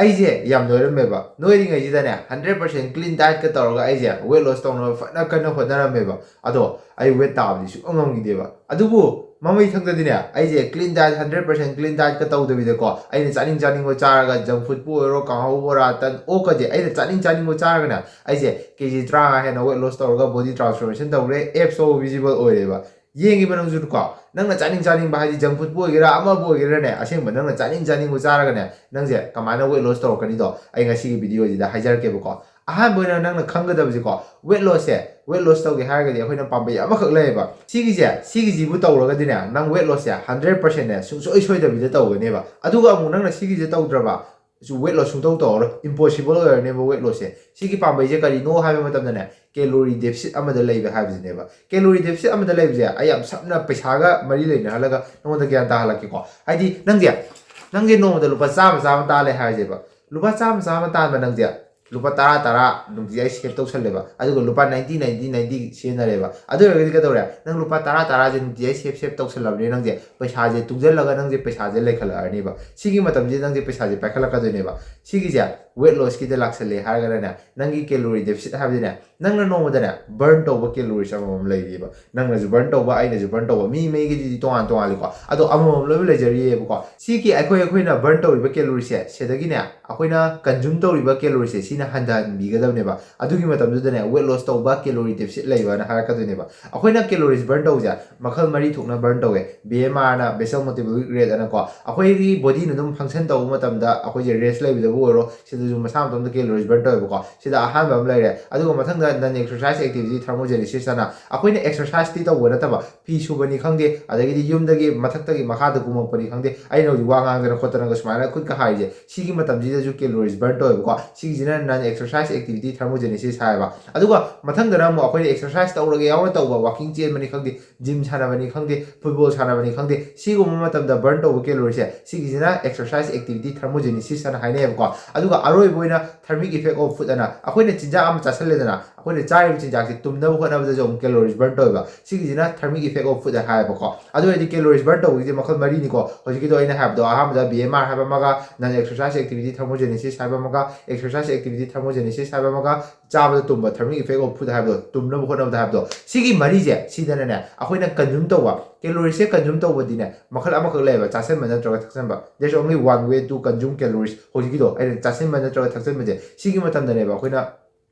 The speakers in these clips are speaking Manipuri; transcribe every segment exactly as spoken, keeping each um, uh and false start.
ꯑꯩꯁꯦ ꯌꯥꯝ ꯅꯣꯏꯔꯝꯃꯦꯕ꯫ ꯅꯣꯏꯔꯤꯉꯩꯁꯤꯗꯅꯦ, ꯍꯟꯗ꯭ꯔꯦꯠ ꯄꯥꯔꯁꯦꯟ ꯀ꯭ꯂꯤꯟ ꯗꯥꯏꯠꯀ ꯇꯧꯔꯒ ꯑꯩꯁꯦ ꯋꯦꯠ ꯂꯣꯁ ꯇꯧꯅꯕ ꯐꯖꯅ ꯀꯟꯅ ꯍꯣꯠꯅꯔꯝꯃꯦꯕ꯫ ꯑꯗꯣ ꯑꯩ ꯋꯦꯠ ꯇꯥꯕꯗꯤ ꯁꯨꯡꯉꯝ ꯉꯝꯈꯤꯗꯦꯕ꯫ ꯑꯗꯨꯕꯨ ꯃꯃꯩꯊꯪꯗꯗꯤꯅꯦ, ꯑꯩꯁꯦ clean diet, hundred percent clean ꯗꯥꯏꯠꯀ ꯇꯧꯗꯕꯤꯗꯀꯣ, ꯑꯩꯅ ꯆꯥꯅꯤꯡ ꯆꯥꯅꯤꯡꯕ ꯆꯥꯔꯒ, ꯖꯪ ꯐꯨꯗꯄꯨ ꯑꯣꯏꯔꯣ, ꯀꯥꯡꯍꯧ, ꯕꯣꯔꯥ, ꯇꯟ, ꯑꯣꯛꯀꯁꯦ ꯑꯩꯅ ꯆꯥꯅꯤꯡ ꯆꯥꯅꯤꯡꯕ ꯆꯥꯔꯒꯅꯦ, ꯑꯩꯁꯦ ꯀꯦ ꯖꯤ ꯇꯔꯥꯃꯉꯥ ꯍꯦꯟꯅ ꯋꯦꯠ ꯂꯣꯁ ꯇꯧꯔꯒ ꯕꯣꯗꯤ ꯇ꯭ꯔꯥꯟꯁꯐꯣꯔꯃꯦꯁꯟ ꯇꯧꯈ꯭ꯔꯦ꯫ ꯑꯦꯞꯁꯇꯣ ꯚꯤꯖꯤꯕꯜ ꯑꯣꯏꯔꯦꯕ꯫ ꯌꯦꯡꯉꯤꯕ ꯅꯪꯁꯨ ꯀꯣ, ꯅꯪꯅ ꯆꯥꯅꯤꯡ ꯆꯥꯅꯤꯡꯕ, ꯍꯥꯏꯗꯤ ꯖꯪ ꯐꯨꯗꯄꯨ ꯑꯣꯏꯒꯦꯔꯥ, ꯑꯃꯕꯨ ꯑꯣꯏꯒꯦꯔꯥꯅꯦ, ꯑꯁꯦꯡꯕ ꯅꯪꯅ ꯆꯥꯅꯤꯡ ꯆꯥꯅꯤꯡꯕ ꯆꯥꯔꯒꯅꯦ, ꯅꯪꯁꯦ ꯀꯃꯥꯏꯅ ꯋꯦꯠ ꯂꯣꯁ ꯇꯧꯔꯛꯀꯅꯤꯗꯣ ꯑꯩ ꯉꯁꯤꯒꯤ ꯚꯤꯗꯤꯑꯣꯁꯤꯗ ꯍꯥꯏꯖꯔꯛꯀꯦꯕꯀꯣ꯫ ꯑꯍꯥꯟꯕ ꯑꯣꯏꯅ ꯅꯪꯅ ꯈꯪꯒꯗꯕꯁꯤꯀꯣ, ꯋꯦꯠ ꯂꯣꯁꯁꯦ, ꯋꯦꯠ ꯂꯣꯁ ꯇꯧꯒꯦ ꯍꯥꯏꯔꯒꯗꯤ ꯑꯩꯈꯣꯏꯅ ꯄꯥꯝꯕꯩ ꯑꯃꯈꯛ ꯂꯩꯌꯦꯕ꯫ ꯁꯤꯒꯤꯁꯦ, ꯁꯤꯒꯤꯁꯤꯕꯨ ꯇꯧꯔꯒꯗꯤꯅꯦ, ꯅꯪ ꯋꯦꯠ ꯂꯣꯁꯁꯦ ꯍꯟꯗ꯭ꯔꯦꯠ ꯄꯥꯔꯁꯦꯟꯅꯦ ꯁꯨꯡꯁꯣꯏ ꯁꯣꯏꯗꯕꯤꯗ ꯇꯧꯒꯅꯦꯕ꯫ ꯑꯗꯨꯒ ꯑꯃꯨꯛ ꯅꯪꯅ ꯁꯤꯒꯤꯁꯦ ꯇꯧꯗ꯭ꯔꯕ, ꯁꯨ ꯋꯦꯠ ꯂꯣꯁ ꯁꯨꯡꯇꯧ ꯇꯧꯔꯔꯣꯏ, ꯏꯝꯄꯣꯁꯤꯕꯜ ꯑꯣꯏꯔꯅꯦꯕ ꯋꯦꯠ ꯂꯣꯁꯁꯦ꯫ ꯁꯤꯒꯤ ꯄꯥꯝꯕꯩꯁꯦ ꯀꯔꯤꯅꯣ ꯍꯥꯏꯕ ꯃꯇꯝꯗꯅꯦ, ꯀꯦꯂꯣꯔꯤ ꯗꯦꯐꯤꯁꯤꯠ ꯑꯃꯗ ꯂꯩꯕ ꯍꯥꯏꯕꯁꯤꯅꯦꯕ꯫ ꯀꯦꯂꯣꯔꯤ ꯗꯦꯐꯤꯁꯤꯠ ꯑꯃꯗ ꯂꯩꯕꯁꯦ ꯑꯩ ꯌꯥꯝ ꯁꯝꯅ ꯄꯩꯁꯥꯒ ꯃꯔꯤ ꯂꯩꯅꯍꯜꯂꯒ ꯅꯉꯣꯟꯗ ꯒ꯭ꯌꯥꯟ ꯇꯥꯍꯜꯂꯛꯀꯦꯀꯣ꯫ ꯍꯥꯏꯗꯤ ꯅꯪꯁꯦ, ꯅꯪꯁꯦ ꯅꯣꯡꯃꯗ ꯂꯨꯄꯥ ꯆꯥꯝꯃ, ꯆꯥꯝꯃ ꯇꯥꯜꯂꯦ ꯍꯥꯏꯔꯁꯦꯕ꯫ ꯂꯨꯄꯥ ꯆꯥꯝꯃ, ꯆꯥꯝꯃ ꯇꯥꯟꯕ ꯅꯪꯁꯦ ꯂꯨꯄꯥ ꯇꯔꯥ, ꯇꯔꯥ ꯅꯨꯡꯇꯤꯖꯥꯏ ꯁꯦꯞ ꯇꯧꯁꯜꯂꯦꯕ, ꯑꯗꯨꯒ ꯂꯨꯄꯥ ꯅꯥꯏꯟꯇꯤ, ꯅꯥꯏꯟꯇꯤ, ꯅꯥꯏꯟꯇꯤ ꯁꯤꯖꯤꯟꯅꯔꯦꯕ꯫ ꯑꯗꯨ ꯑꯣꯏꯔꯒꯗꯤ ꯀꯩꯗꯧꯔꯦ? ꯅꯪ ꯂꯨꯄꯥ ꯇꯔꯥ, ꯇꯔꯥꯁꯦ ꯅꯨꯡꯇꯤꯖꯥꯏ ꯁꯦꯞ, ꯁꯦꯞ ꯇꯧꯁꯜꯂꯕꯅꯤꯅ ꯅꯪꯁꯦ ꯄꯩꯁꯥꯁꯦ ꯇꯨꯡꯁꯤꯜꯂꯒ ꯅꯪꯁꯦ ꯄꯩꯁꯥꯁꯦ ꯂꯩꯈꯠꯂꯛꯑꯅꯤꯕ꯫ ꯁꯤꯒꯤ ꯃꯇꯝꯁꯤꯗ ꯅꯪꯁꯦ ꯄꯩꯁꯥꯁꯦ ꯄꯥꯏꯈꯠꯂꯛꯀꯗꯣꯏꯅꯦꯕ꯫ ꯁꯤꯒꯤꯁꯦ ꯋꯦꯠ ꯂꯣꯁꯀꯤꯗ ꯂꯥꯛꯁꯜꯂꯦ ꯍꯥꯏꯔꯒꯅꯅꯦ, ꯅꯪꯒꯤ ꯀꯦꯂꯣꯔꯤ ꯗꯦꯐꯤꯁꯤꯠ ꯍꯥꯏꯕꯗꯤꯅꯦ, ꯅꯪꯅ ꯅꯣꯡꯃꯗꯅꯦ ꯕꯔꯟ ꯇꯧꯕ ꯀꯦꯂꯣꯔꯤꯁ ꯑꯃꯃꯝ ꯂꯩꯔꯤꯕ꯫ ꯅꯪꯅꯁꯨ ꯕꯔꯟ ꯇꯧꯕ, ꯑꯩꯅꯁꯨ ꯕꯔꯟ ꯇꯧꯕ, ꯃꯤ ꯃꯤꯒꯤꯗꯤ ꯇꯣꯉꯥꯟ ꯇꯣꯉꯥꯟꯂꯤꯀꯣ, ꯑꯗꯣ ꯑꯃꯃꯝ ꯂꯣꯏꯅ ꯂꯩꯖꯔꯤꯑꯕꯀꯣ꯫ ꯁꯤꯒꯤ ꯑꯩꯈꯣꯏ, ꯑꯩꯈꯣꯏꯅ ꯕꯔꯟ ꯇꯧꯔꯤꯕ ꯀꯦꯂꯣꯔꯤꯁꯦ ꯁꯤꯗꯒꯤꯅꯦ, ꯑꯩꯈꯣꯏꯅ ꯀꯟꯖꯨꯝ ꯇꯧꯔꯤꯕ ꯀꯦꯂꯣꯔꯤꯁꯦ ꯁꯤꯅ ꯍꯟꯊꯍꯟꯕꯤꯒꯗꯕꯅꯦꯕ꯫ ꯑꯗꯨꯒꯤ ꯃꯇꯝꯗꯨꯗꯅꯦ ꯋꯦꯠ ꯂꯣꯁ ꯇꯧꯕ, ꯀꯦꯂꯣꯔꯤ ꯗꯦꯐꯤꯁꯤꯠ ꯂꯩꯕꯅ ꯍꯥꯏꯔꯛꯀꯗꯣꯏꯅꯦꯕ꯫ ꯑꯩꯈꯣꯏꯅ ꯀꯦꯂꯣꯔꯤꯁ ꯕꯔꯟ ꯇꯧꯕꯁꯦ ꯃꯈꯜ ꯃꯔꯤ ꯊꯣꯛꯅ ꯕꯔꯟ ꯇꯧꯋꯦ꯫ ꯕꯤ ꯑꯦꯝ ꯑꯥꯔꯅ, ꯕꯦꯁꯦꯜ ꯃꯣꯇꯤꯕꯣꯂꯤꯛ ꯔꯦꯠ ꯑꯅꯀꯣ꯫ ꯑꯩꯈꯣꯏꯒꯤ ꯕꯣꯗꯤꯅ ꯑꯗꯨꯝ ꯐꯪꯁꯟ ꯇꯧꯕ ꯃꯇꯝꯗ ꯑꯩꯈꯣꯏꯁꯦ ꯔꯦꯁ ꯂꯩꯕꯗꯕꯨ ꯑꯣꯏꯔꯣ, ꯁꯤꯗꯁꯨ ꯃꯁꯥ ꯃꯇꯣꯝꯇ ꯀꯦꯂꯣꯔꯤꯁ ꯕꯔꯟ ꯇꯧꯋꯦꯕꯀꯣ꯫ ꯁꯤꯗ ꯑꯍꯥꯟꯕ ꯑꯃ ꯂꯩꯔꯦ꯫ ꯑꯗꯨꯒ ꯃꯊꯪꯗ ꯅꯟ ꯑꯦꯛꯁꯔꯁꯥꯏꯁ ꯑꯦꯛꯇꯤꯚꯤꯇꯤ ꯊꯔꯃꯣꯖꯦꯅꯤꯁꯤꯁ ꯑꯅ, ꯑꯩꯈꯣꯏꯅ ꯑꯦꯛꯁꯔꯁꯥꯏꯁꯇꯤ ꯇꯧꯕ ꯅꯠꯇꯕ, ꯐꯤ ꯁꯨꯕꯅꯤ ꯈꯪꯗꯦ, ꯑꯗꯒꯤꯗꯤ ꯌꯨꯝꯗꯒꯤ ꯃꯊꯛꯇꯒꯤ ꯃꯈꯥꯗ ꯀꯨꯝꯃꯛꯄꯅꯤ ꯈꯪꯗꯦ, ꯑꯩꯅ ꯍꯧꯖꯤꯛ ꯋꯥ ꯉꯥꯡꯗꯅ ꯈꯣꯠꯇꯅꯒ ꯁꯨꯃꯥꯏꯅ ꯈꯨꯠꯀ ꯍꯥꯏꯔꯤꯁꯦ, ꯁꯤꯒꯤ ꯃꯇꯝꯁꯤꯗꯁꯨ ꯀꯦꯂꯣꯔꯤꯁ ꯕꯔꯟ ꯇꯧꯋꯦꯕꯀꯣ꯫ ꯁꯤꯒꯤꯁꯤꯅ ꯅꯟ ꯑꯦꯛꯁꯔꯁꯥꯏꯁ ꯑꯦꯛꯇꯤꯚꯤꯇꯤ ꯊꯔꯃꯣꯖꯦꯅꯤꯁꯤꯁ ꯍꯥꯏꯌꯦꯕ꯫ ꯑꯗꯨꯒ ꯃꯊꯪꯗꯅ ꯑꯃꯨꯛ ꯑꯩꯈꯣꯏꯅ ꯑꯦꯛꯁꯔꯁꯥꯏꯁ ꯇꯧꯔꯒ ꯌꯥꯎꯅ ꯇꯧꯕ, ꯋꯥꯀꯤꯡ ꯆꯦꯟꯕꯅꯤ ꯈꯪꯗꯦ, ꯖꯤꯝ ꯁꯥꯟꯅꯕꯅꯤ ꯈꯪꯗꯦ, ꯐꯨꯠꯕꯣꯜ ꯁꯥꯟꯅꯕꯅꯤ ꯈꯪꯗꯦ, ꯁꯤꯒꯨꯝꯕ ꯃꯇꯝꯗ ꯕꯔꯟ ꯇꯧꯕ ꯀꯦꯂꯣꯔꯤꯁꯦ, ꯁꯤꯒꯤꯁꯤꯅ ꯑꯦꯛꯁꯔꯁꯥꯏꯁ ꯑꯦꯛꯇꯤꯚꯤꯇꯤ ꯊꯔꯃꯣꯖꯦꯅꯤꯁꯤꯁ ꯍꯥꯏꯅ ꯍꯥꯏꯅꯩꯌꯦꯕꯀꯣ꯫ ꯑꯗꯨꯒ ꯃꯔꯨꯑꯣꯏꯕ ꯑꯣꯏꯅ thermic effect of food ꯑꯅ ꯑꯩꯈꯣꯏꯅ ꯆꯤꯟꯖꯥꯛ ꯑꯃ ꯆꯥꯁꯜꯂꯦꯗꯅ, ꯑꯩꯈꯣꯏꯅ ꯆꯥꯔꯤꯕ ꯆꯤꯟꯖꯥꯛꯁꯤ ꯇꯨꯝꯅꯕ ꯍꯣꯠꯅꯕꯗꯁꯨ ꯑꯃꯨꯛ calories burn ꯇꯧꯋꯦꯕ꯫ ꯁꯤꯒꯤꯁꯤꯅ thermic effect of food ꯍꯥꯏꯕꯀꯣ꯫ ꯑꯗꯨ ꯑꯣꯏꯔꯗꯤ calories burn ꯇꯧꯕꯒꯤꯁꯦ ꯃꯈꯜ ꯃꯔꯤꯅꯤꯀꯣ꯫ ꯍꯧꯖꯤꯛꯀꯤꯗꯣ ꯑꯩꯅ ꯍꯥꯏꯕꯗꯣ, ꯑꯍꯥꯟꯕꯗ B M R ꯍꯥꯏꯕ ꯑꯃꯒ, non exercise activity thermogenesis ꯍꯥꯏꯕ ꯑꯃꯒ, exercise activity thermogenesis ꯍꯥꯏꯕ ꯑꯃꯒ, ꯆꯥꯕꯗ ꯇꯨꯝꯕ thermic effect of food ꯍꯥꯏꯕꯗꯣ, ꯇꯨꯝꯅꯕ ꯍꯣꯠꯅꯕꯗ ꯍꯥꯏꯕꯗꯣ, ꯁꯤꯒꯤ ꯃꯔꯤꯁꯦ ꯁꯤꯗꯅꯅꯦ ꯑꯩꯈꯣꯏꯅ consume ꯇꯧꯕ, calories ꯁꯦ consume ꯇꯧꯕꯗꯤꯅꯦ ꯃꯈꯜ ꯑꯃꯈꯛ ꯂꯩꯌꯦꯕ, ꯆꯥꯁꯤꯟꯕ ꯅꯠꯇ꯭ꯔꯒ ꯊꯛꯆꯟꯕ꯫ There's only one way to consume calories꯫ ꯍꯧꯖꯤꯛꯀꯤꯗꯣ ꯑꯩꯅ ꯆꯥꯁꯤꯟꯕ ꯅꯠꯇ꯭ꯔꯒ ꯊꯛꯆꯟꯕꯁꯦ, ꯁꯤꯒꯤ ꯃꯇꯝꯗꯅꯦꯕ ꯑꯩꯈꯣꯏꯅ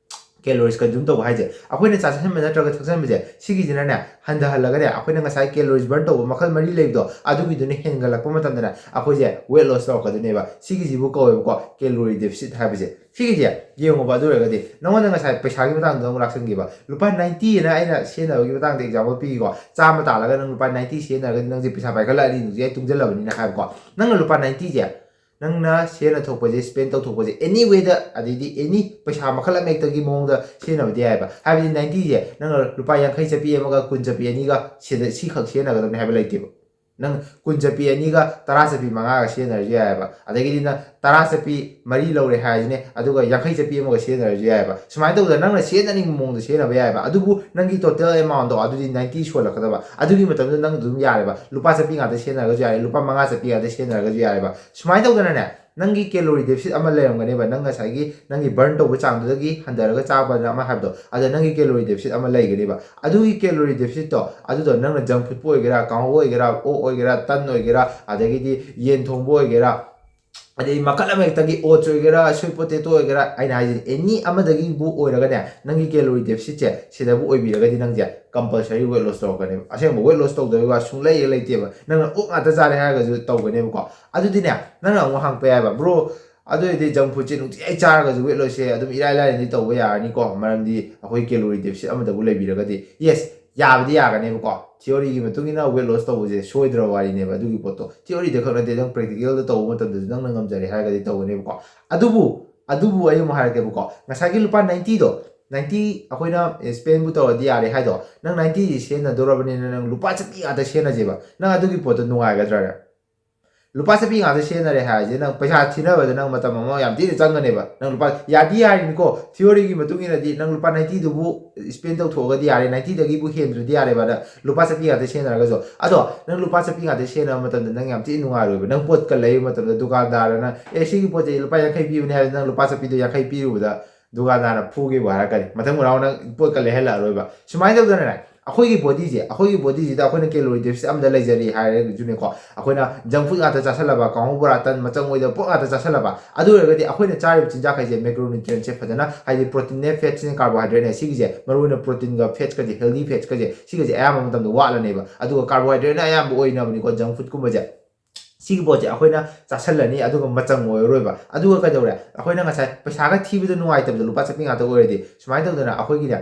calories consume ꯇꯧꯕ ꯍꯥꯏꯁꯦ꯫ ꯑꯩꯈꯣꯏꯅ ꯆꯥꯁꯤꯟꯕ ꯅꯠꯇ꯭ꯔꯒ ꯊꯛꯆꯟꯕꯁꯦ, ꯁꯤꯒꯤꯁꯤꯅꯅꯦ ꯍꯟꯊꯍꯜꯂꯒꯅꯦ ꯑꯩꯈꯣꯏꯅ ꯉꯁꯥꯏ calories burn ꯇꯧꯕ ꯃꯈꯜ ꯃꯔꯤ ꯂꯩꯕꯗꯣ, ꯑꯗꯨꯒꯤꯗꯨꯅ ꯍꯦꯟꯒꯠꯂꯛꯄ ꯃꯇꯝꯗꯅ ꯑꯩꯈꯣꯏꯁꯦ weight loss ꯇꯧꯔꯛꯀꯗꯣꯏꯅꯦꯕ꯫ ꯁꯤꯒꯤꯁꯤꯕꯨ ꯀꯧꯋꯦꯕꯀꯣ calorie deficit ꯍꯥꯏꯕꯁꯦ꯫ ꯁꯤꯒꯤꯁꯦ ꯌꯦꯡꯉꯣꯕ꯫ ꯑꯗꯨ ꯑꯣꯏꯔꯒꯗꯤ ꯅꯉꯣꯟꯗ ꯉꯁꯥꯏ ꯄꯩꯁꯥꯒꯤ ꯃꯇꯥꯡꯗ ꯑꯃꯨꯛ ꯂꯥꯛꯁꯟꯈꯤꯕ, ꯂꯨꯄꯥ ninety ꯑꯅ ꯑꯩꯅ ꯁꯤꯖꯤꯟꯅꯕꯒꯤ ꯃꯇꯥꯡꯗ example ꯄꯤꯒꯦꯀꯣ꯫ ꯆꯥꯝꯃ ꯇꯥꯜꯂꯒ ꯅꯪ ꯂꯨꯄꯥ ninety ꯁꯤꯖꯤꯟꯅꯔꯒꯗꯤ ꯅꯪꯁꯦ ꯄꯩꯁꯥ ꯄꯥꯏꯈꯠꯂꯛꯑꯅꯤ, ꯅꯪꯁꯦ ꯑꯩ ꯇꯨꯡꯁꯤꯜꯂꯕꯅꯤꯅ ꯍꯥꯏꯕꯀꯣ꯫ ꯅꯪꯅ ꯂꯨꯄꯥ ninety ꯁꯦ ꯅꯪꯅ ꯁꯤꯖꯤꯟꯅ ꯊꯣꯛꯄꯁꯦ, spend ꯇꯧꯊꯣꯛꯄꯁꯦ any way ꯗ, ꯑꯗꯩꯗꯤ any ꯄꯩꯁꯥ ꯃꯈꯜ ꯑꯃꯍꯦꯛꯇꯒꯤ ꯃꯑꯣꯡꯗ ꯁꯤꯖꯤꯟꯅꯕꯗꯤ ꯌꯥꯏꯑꯕ꯫ ꯍꯥꯏꯕꯗꯤ ninety ꯁꯦ ꯅꯪꯅ ꯂꯨꯄꯥ ꯌꯥꯡꯈꯩ ꯆꯠꯄꯤ ꯑꯃꯒ ꯀꯨꯟ ꯆꯠꯄꯤ ꯑꯅꯤꯒ ꯁꯤꯗ ꯁꯤꯈꯛ ꯁꯤꯖꯤꯟꯅꯒꯗꯕꯅꯤ ꯍꯥꯏꯕ ꯂꯩꯇꯦꯕ꯫ ꯅꯪ ꯀꯨꯟ ꯆꯠꯄꯤ ꯑꯅꯤꯒ ꯇꯔꯥ ꯆꯠꯄꯤ ꯃꯉꯥꯒ ꯁꯤꯖꯤꯟꯅꯔꯁꯨ ꯌꯥꯏꯑꯕ꯫ ꯑꯗꯒꯤꯗꯤ ꯅꯪ ꯇꯔꯥ ꯆꯠꯄꯤ ꯃꯔꯤ ꯂꯧꯔꯦ ꯍꯥꯏꯔꯁꯤꯅꯦ, ꯑꯗꯨꯒ ꯌꯥꯡꯈꯩ ꯆꯠꯄꯤ ꯑꯃꯒ ꯁꯤꯖꯤꯟꯅꯔꯁꯨ ꯌꯥꯏꯑꯕ꯫ ꯁꯨꯃꯥꯏꯅ ꯇꯧꯗꯅ ꯅꯪꯅ ꯁꯤꯖꯤꯟꯅꯅꯤꯡꯕ ꯃꯑꯣꯡꯗ ꯁꯤꯖꯤꯟꯅꯕ ꯌꯥꯏꯑꯕ꯫ ꯑꯗꯨꯕꯨ ꯅꯪꯒꯤ total amount ꯇꯣ ꯑꯗꯨꯗꯤ ninety ꯁꯣꯜꯂꯛꯀꯗꯕ꯫ ꯑꯗꯨꯒꯤ ꯃꯇꯝꯗ ꯅꯪ ꯑꯗꯨꯝ ꯌꯥꯔꯦꯕ, ꯂꯨꯄꯥ ꯆꯠꯄꯤ ꯉꯥꯛꯇ ꯁꯤꯖꯤꯟꯅꯔꯒꯁꯨ ꯌꯥꯔꯦ, ꯂꯨꯄꯥ ꯃꯉꯥ ꯆꯠꯄꯤ ꯉꯥꯛꯇ ꯁꯤꯖꯤꯟꯅꯔꯒꯁꯨ ꯌꯥꯔꯦꯕ꯫ ꯁꯨꯃꯥꯏꯅ ꯇꯧꯗꯅꯅꯦ ꯅꯪꯒꯤ calorie deficit ꯑꯃ ꯂꯩꯔꯝꯒꯅꯦꯕ꯫ ꯅꯪ ꯉꯁꯥꯏꯒꯤ ꯅꯪꯒꯤ burn ꯇꯧꯕ ꯆꯥꯡꯗꯨꯗꯒꯤ ꯍꯟꯊꯔꯒ ꯆꯥꯕꯅ ꯑꯃ ꯍꯥꯏꯕꯗꯣ, ꯑꯗ ꯅꯪꯒꯤ calorie deficit ꯑꯃ ꯂꯩꯒꯅꯦꯕ꯫ ꯑꯗꯨꯒꯤ calorie deficit ꯇꯣ, ꯑꯗꯨꯗꯣ ꯅꯪꯅ junk food ꯄꯨ ꯑꯣꯏꯒꯦꯔꯥ, ꯀꯥꯡꯍꯧ ꯑꯣꯏꯒꯦꯔꯥ, ꯑꯣꯛ ꯑꯣꯏꯒꯦꯔꯥ, ꯇꯟ ꯑꯣꯏꯒꯦꯔꯥ, ꯑꯗꯒꯤꯗꯤ ꯌꯦꯟ ꯊꯣꯡꯕ ꯑꯣꯏꯒꯦꯔꯥ, ꯑꯗꯩ ꯃꯈꯜ ꯑꯃꯍꯦꯛꯇꯒꯤ, oats ꯑꯣꯏꯒꯦꯔꯥ, sweet potato ꯑꯣꯏꯒꯦꯔꯥ, ꯑꯩꯅ ꯍꯥꯏꯁꯤꯅꯤ, any ꯑꯃꯗꯒꯤꯕꯨ ꯑꯣꯏꯔꯒꯅꯦ ꯅꯪꯒꯤ calorie deficit ꯁꯦ ꯁꯤꯗꯕꯨ ꯑꯣꯏꯕꯤꯔꯒꯗꯤ ꯅꯪꯁꯦ compulsory weight loss ꯇꯧꯔꯛꯀꯅꯦꯕ꯫ ꯑꯁꯦꯡꯕ weight loss ꯇꯧꯗꯕꯒꯤ ꯋꯥ ꯁꯨꯡꯂꯩ ꯍꯦꯛ ꯂꯩꯇꯦꯕ꯫ ꯅꯪꯅ ꯑꯣꯛ ꯉꯥꯛꯇ ꯆꯥꯔꯦ ꯍꯥꯏꯔꯒꯁꯨ ꯇꯧꯒꯅꯦꯕꯀꯣ꯫ ꯑꯗꯨꯗꯤꯅꯦ ꯅꯪꯅ ꯑꯃꯨꯛ ꯍꯪꯉꯛꯄ ꯌꯥꯏꯕ, "Bro, ꯑꯗꯨ ꯑꯣꯏꯔꯗꯤ junk food ꯁꯦ ꯅꯨꯡꯇꯤꯖꯥꯏ ꯆꯥꯔꯒꯁꯨ weight loss ꯁꯦ ꯑꯗꯨꯝ ꯏꯔꯥꯏ ꯂꯥꯏꯅꯗꯤ ꯇꯧꯕ ꯌꯥꯔꯅꯤꯀꯣ, ꯃꯔꯝꯗꯤ ꯑꯩꯈꯣꯏ calorie deficit ꯑꯃꯗꯕꯨ ꯂꯩꯕꯤꯔꯒꯗꯤ?" Yes, ꯌꯥꯕꯗꯤ ꯌꯥꯒꯅꯦꯕꯀꯣ꯫ Theory ꯒꯤ ꯃꯇꯨꯡ ꯏꯟꯅ weight loss ꯇꯧꯕꯁꯦ ꯁꯣꯏꯗ꯭ꯔꯕ ꯋꯥꯔꯤꯅꯦꯕ ꯑꯗꯨꯒꯤ ꯄꯣꯠꯇꯣ꯫ Theory ꯗ ꯈꯛ ꯅꯠꯇꯦ, ꯅꯪ practical ꯗ ꯇꯧꯕ ꯃꯇꯝꯗꯁꯨ ꯅꯪꯅ ꯉꯝꯖꯔꯦ ꯍꯥꯏꯔꯒꯗꯤ ꯇꯧꯒꯅꯦꯕꯀꯣ꯫ ꯑꯗꯨꯕꯨ, ꯑꯗꯨꯕꯨ ꯑꯩ ꯑꯃꯨꯛ ꯍꯥꯏꯔꯛꯀꯦꯕꯀꯣ, ꯉꯁꯥꯏꯒꯤ ꯂꯨꯄꯥ ninety ꯗꯣ, ninety ꯑꯩꯈꯣꯏꯅ spend ꯕꯨ ꯇꯧꯔꯗꯤ ꯌꯥꯔꯦ ꯍꯥꯏꯗꯣ, ꯅꯪ ninety ꯁꯤ ꯁꯤꯖꯤꯟꯅꯗꯧꯔꯕꯅꯤꯅ ꯅꯪ ꯂꯨꯄꯥ ꯆꯠꯄꯤ ꯉꯥꯛꯇ ꯁꯤꯖꯤꯟꯅꯁꯦꯕ, ꯅꯪ ꯑꯗꯨꯒꯤ ꯄꯣꯠꯇꯣ ꯅꯨꯡꯉꯥꯏꯒꯗ꯭ꯔꯥꯅꯦ? ꯂꯨꯄꯥ ꯆꯠꯄꯤ ꯉꯥꯛꯇ ꯁꯤꯖꯤꯟꯅꯔꯦ ꯍꯥꯏꯔꯁꯦ, ꯅꯪ ꯄꯩꯁꯥ ꯊꯤꯅꯕꯗ ꯅꯪ ꯃꯇꯝ ꯑꯃ ꯌꯥꯝ ꯊꯤꯅ ꯆꯪꯒꯅꯦꯕ꯫ ꯅꯪ ꯂꯨꯄꯥ, ꯌꯥꯗꯤ ꯌꯥꯔꯤꯅꯤꯀꯣ, ꯊꯤꯑꯣꯔꯤꯒꯤ ꯃꯇꯨꯡ ꯏꯟꯅꯗꯤ ꯅꯪ ꯂꯨꯄꯥ ꯅꯥꯏꯟꯇꯤꯗꯨꯕꯨ ꯁ꯭ꯄꯦꯟ ꯇꯧꯊꯣꯛꯑꯒꯗꯤ ꯌꯥꯔꯦ, ꯅꯥꯏꯟꯇꯤꯗꯒꯤꯕꯨ ꯍꯦꯟꯗ꯭ꯔꯗꯤ ꯌꯥꯔꯦꯕ, ꯅꯪ ꯂꯨꯄꯥ ꯆꯠꯄꯤ ꯉꯥꯛꯇ ꯁꯤꯖꯤꯟꯅꯔꯒꯁꯨ꯫ ꯑꯗꯣ ꯅꯪ ꯂꯨꯄꯥ ꯆꯠꯄꯤ ꯉꯥꯛꯇ ꯁꯤꯖꯤꯟꯅꯕ ꯃꯇꯝꯗ ꯅꯪ ꯌꯥꯝ ꯊꯤꯅ ꯅꯨꯡꯉꯥꯏꯔꯣꯏꯕ꯫ ꯅꯪ ꯄꯣꯠꯀ ꯂꯩꯕ ꯃꯇꯝꯗ ꯗꯨꯀꯥꯟꯗꯥꯔꯅ, "ꯑꯦ, ꯁꯤꯒꯤ ꯄꯣꯠꯁꯦ ꯂꯨꯄꯥ ꯌꯥꯡꯈꯩ ꯄꯤꯕꯅꯦ" ꯍꯥꯏꯔꯗꯤ, ꯅꯪ ꯂꯨꯄꯥ ꯆꯠꯄꯤꯗꯣ ꯌꯥꯡꯈꯩ ꯄꯤꯔꯨꯕꯗ ꯗꯨꯀꯥꯟꯗꯥꯔꯅ ꯐꯨꯒꯦꯕꯨ ꯍꯥꯏꯔꯛꯀꯅꯤ꯫ ꯃꯊꯪ ꯃꯅꯥꯎ ꯅꯪ ꯄꯣꯠꯀ ꯂꯩꯍꯜꯂꯛꯑꯔꯣꯏꯕ꯫ ꯁꯨꯃꯥꯏꯅ ꯇꯧꯗꯅꯅꯦ, ꯑꯩꯈꯣꯏꯒꯤ ꯕꯣꯗꯤꯁꯦ, ꯑꯩꯈꯣꯏꯒꯤ ꯕꯣꯗꯤꯁꯤꯗ ꯑꯩꯈꯣꯏꯅ ꯀꯦꯂꯣꯔꯤ ꯗꯦꯐꯤꯁꯤꯠ ꯑꯃꯗ ꯂꯩꯖꯔꯤ ꯍꯥꯏꯔꯒꯁꯨꯅꯦꯀꯣ, ꯑꯩꯈꯣꯏꯅ ꯖꯪ ꯐꯨꯗ ꯉꯥꯛꯇ ꯆꯥꯁꯜꯂꯕ, ꯀꯥꯡꯍꯧ ꯕꯣꯔꯥ ꯇꯟ ꯃꯆꯪ ꯑꯣꯏꯗꯕ ꯄꯣꯠ ꯉꯥꯛꯇ ꯆꯥꯁꯜꯂꯕ, ꯑꯗꯨ ꯑꯣꯏꯔꯒꯗꯤ ꯑꯩꯈꯣꯏꯅ ꯆꯥꯔꯤꯕ ꯆꯤꯟꯖꯥꯛꯈꯩꯁꯦ, ꯃꯦꯀ꯭ꯔꯣꯅ꯭ꯌꯨꯇ꯭ꯔꯤꯌꯦꯟꯁꯦ ꯐꯖꯅ, ꯍꯥꯏꯗꯤ ꯄ꯭ꯔꯣꯇꯤꯟꯅꯦ, ꯐꯦꯠꯁꯅꯦ, ꯀꯥꯔꯕꯣꯍꯥꯏꯗ꯭ꯔꯦꯠꯅꯦ, ꯁꯤꯒꯤꯁꯦ, ꯃꯔꯨꯑꯣꯏꯅ ꯄ꯭ꯔꯣꯇꯤꯟꯒ ꯐꯦꯠꯁꯀꯁꯦ, ꯍꯦꯜꯗꯤ ꯐꯦꯠꯁꯀꯁꯦ, ꯁꯤꯒꯁꯦ ꯑꯌꯥꯝꯕ ꯃꯇꯝꯗ ꯋꯥꯠꯂꯅꯦꯕ꯫ ꯑꯗꯨꯒ ꯀꯥꯔꯕꯣꯍꯥꯏꯗ꯭ꯔꯦꯠꯅ ꯑꯌꯥꯝꯕ ꯑꯣꯏꯅꯕꯅꯤꯀꯣ, ꯖꯪ ꯐꯨꯗꯀꯨꯝꯕꯁꯦ꯫ ꯁꯤꯒꯤ ꯄꯣꯠꯁꯦ ꯑꯩꯈꯣꯏꯅ ꯆꯥꯁꯜꯂꯅꯤ, ꯑꯗꯨꯒ ꯃꯆꯪ ꯑꯣꯏꯔꯔꯣꯏꯕ꯫ ꯑꯗꯨꯒ ꯀꯩꯗꯧꯔꯦ? ꯑꯩꯈꯣꯏꯅ ꯉꯁꯥꯏ ꯄꯩꯁꯥꯒ ꯊꯤꯕꯗ ꯅꯨꯡꯉꯥꯏꯇꯕꯗꯣ ꯂꯨꯄꯥ ꯆꯠꯄꯤ ꯉꯥꯛꯇ ꯑꯣꯏꯔꯗꯤ, ꯁꯨꯃꯥꯏꯅ ꯇꯧꯗꯅ ꯑꯩꯈꯣꯏꯒꯤꯅꯦ,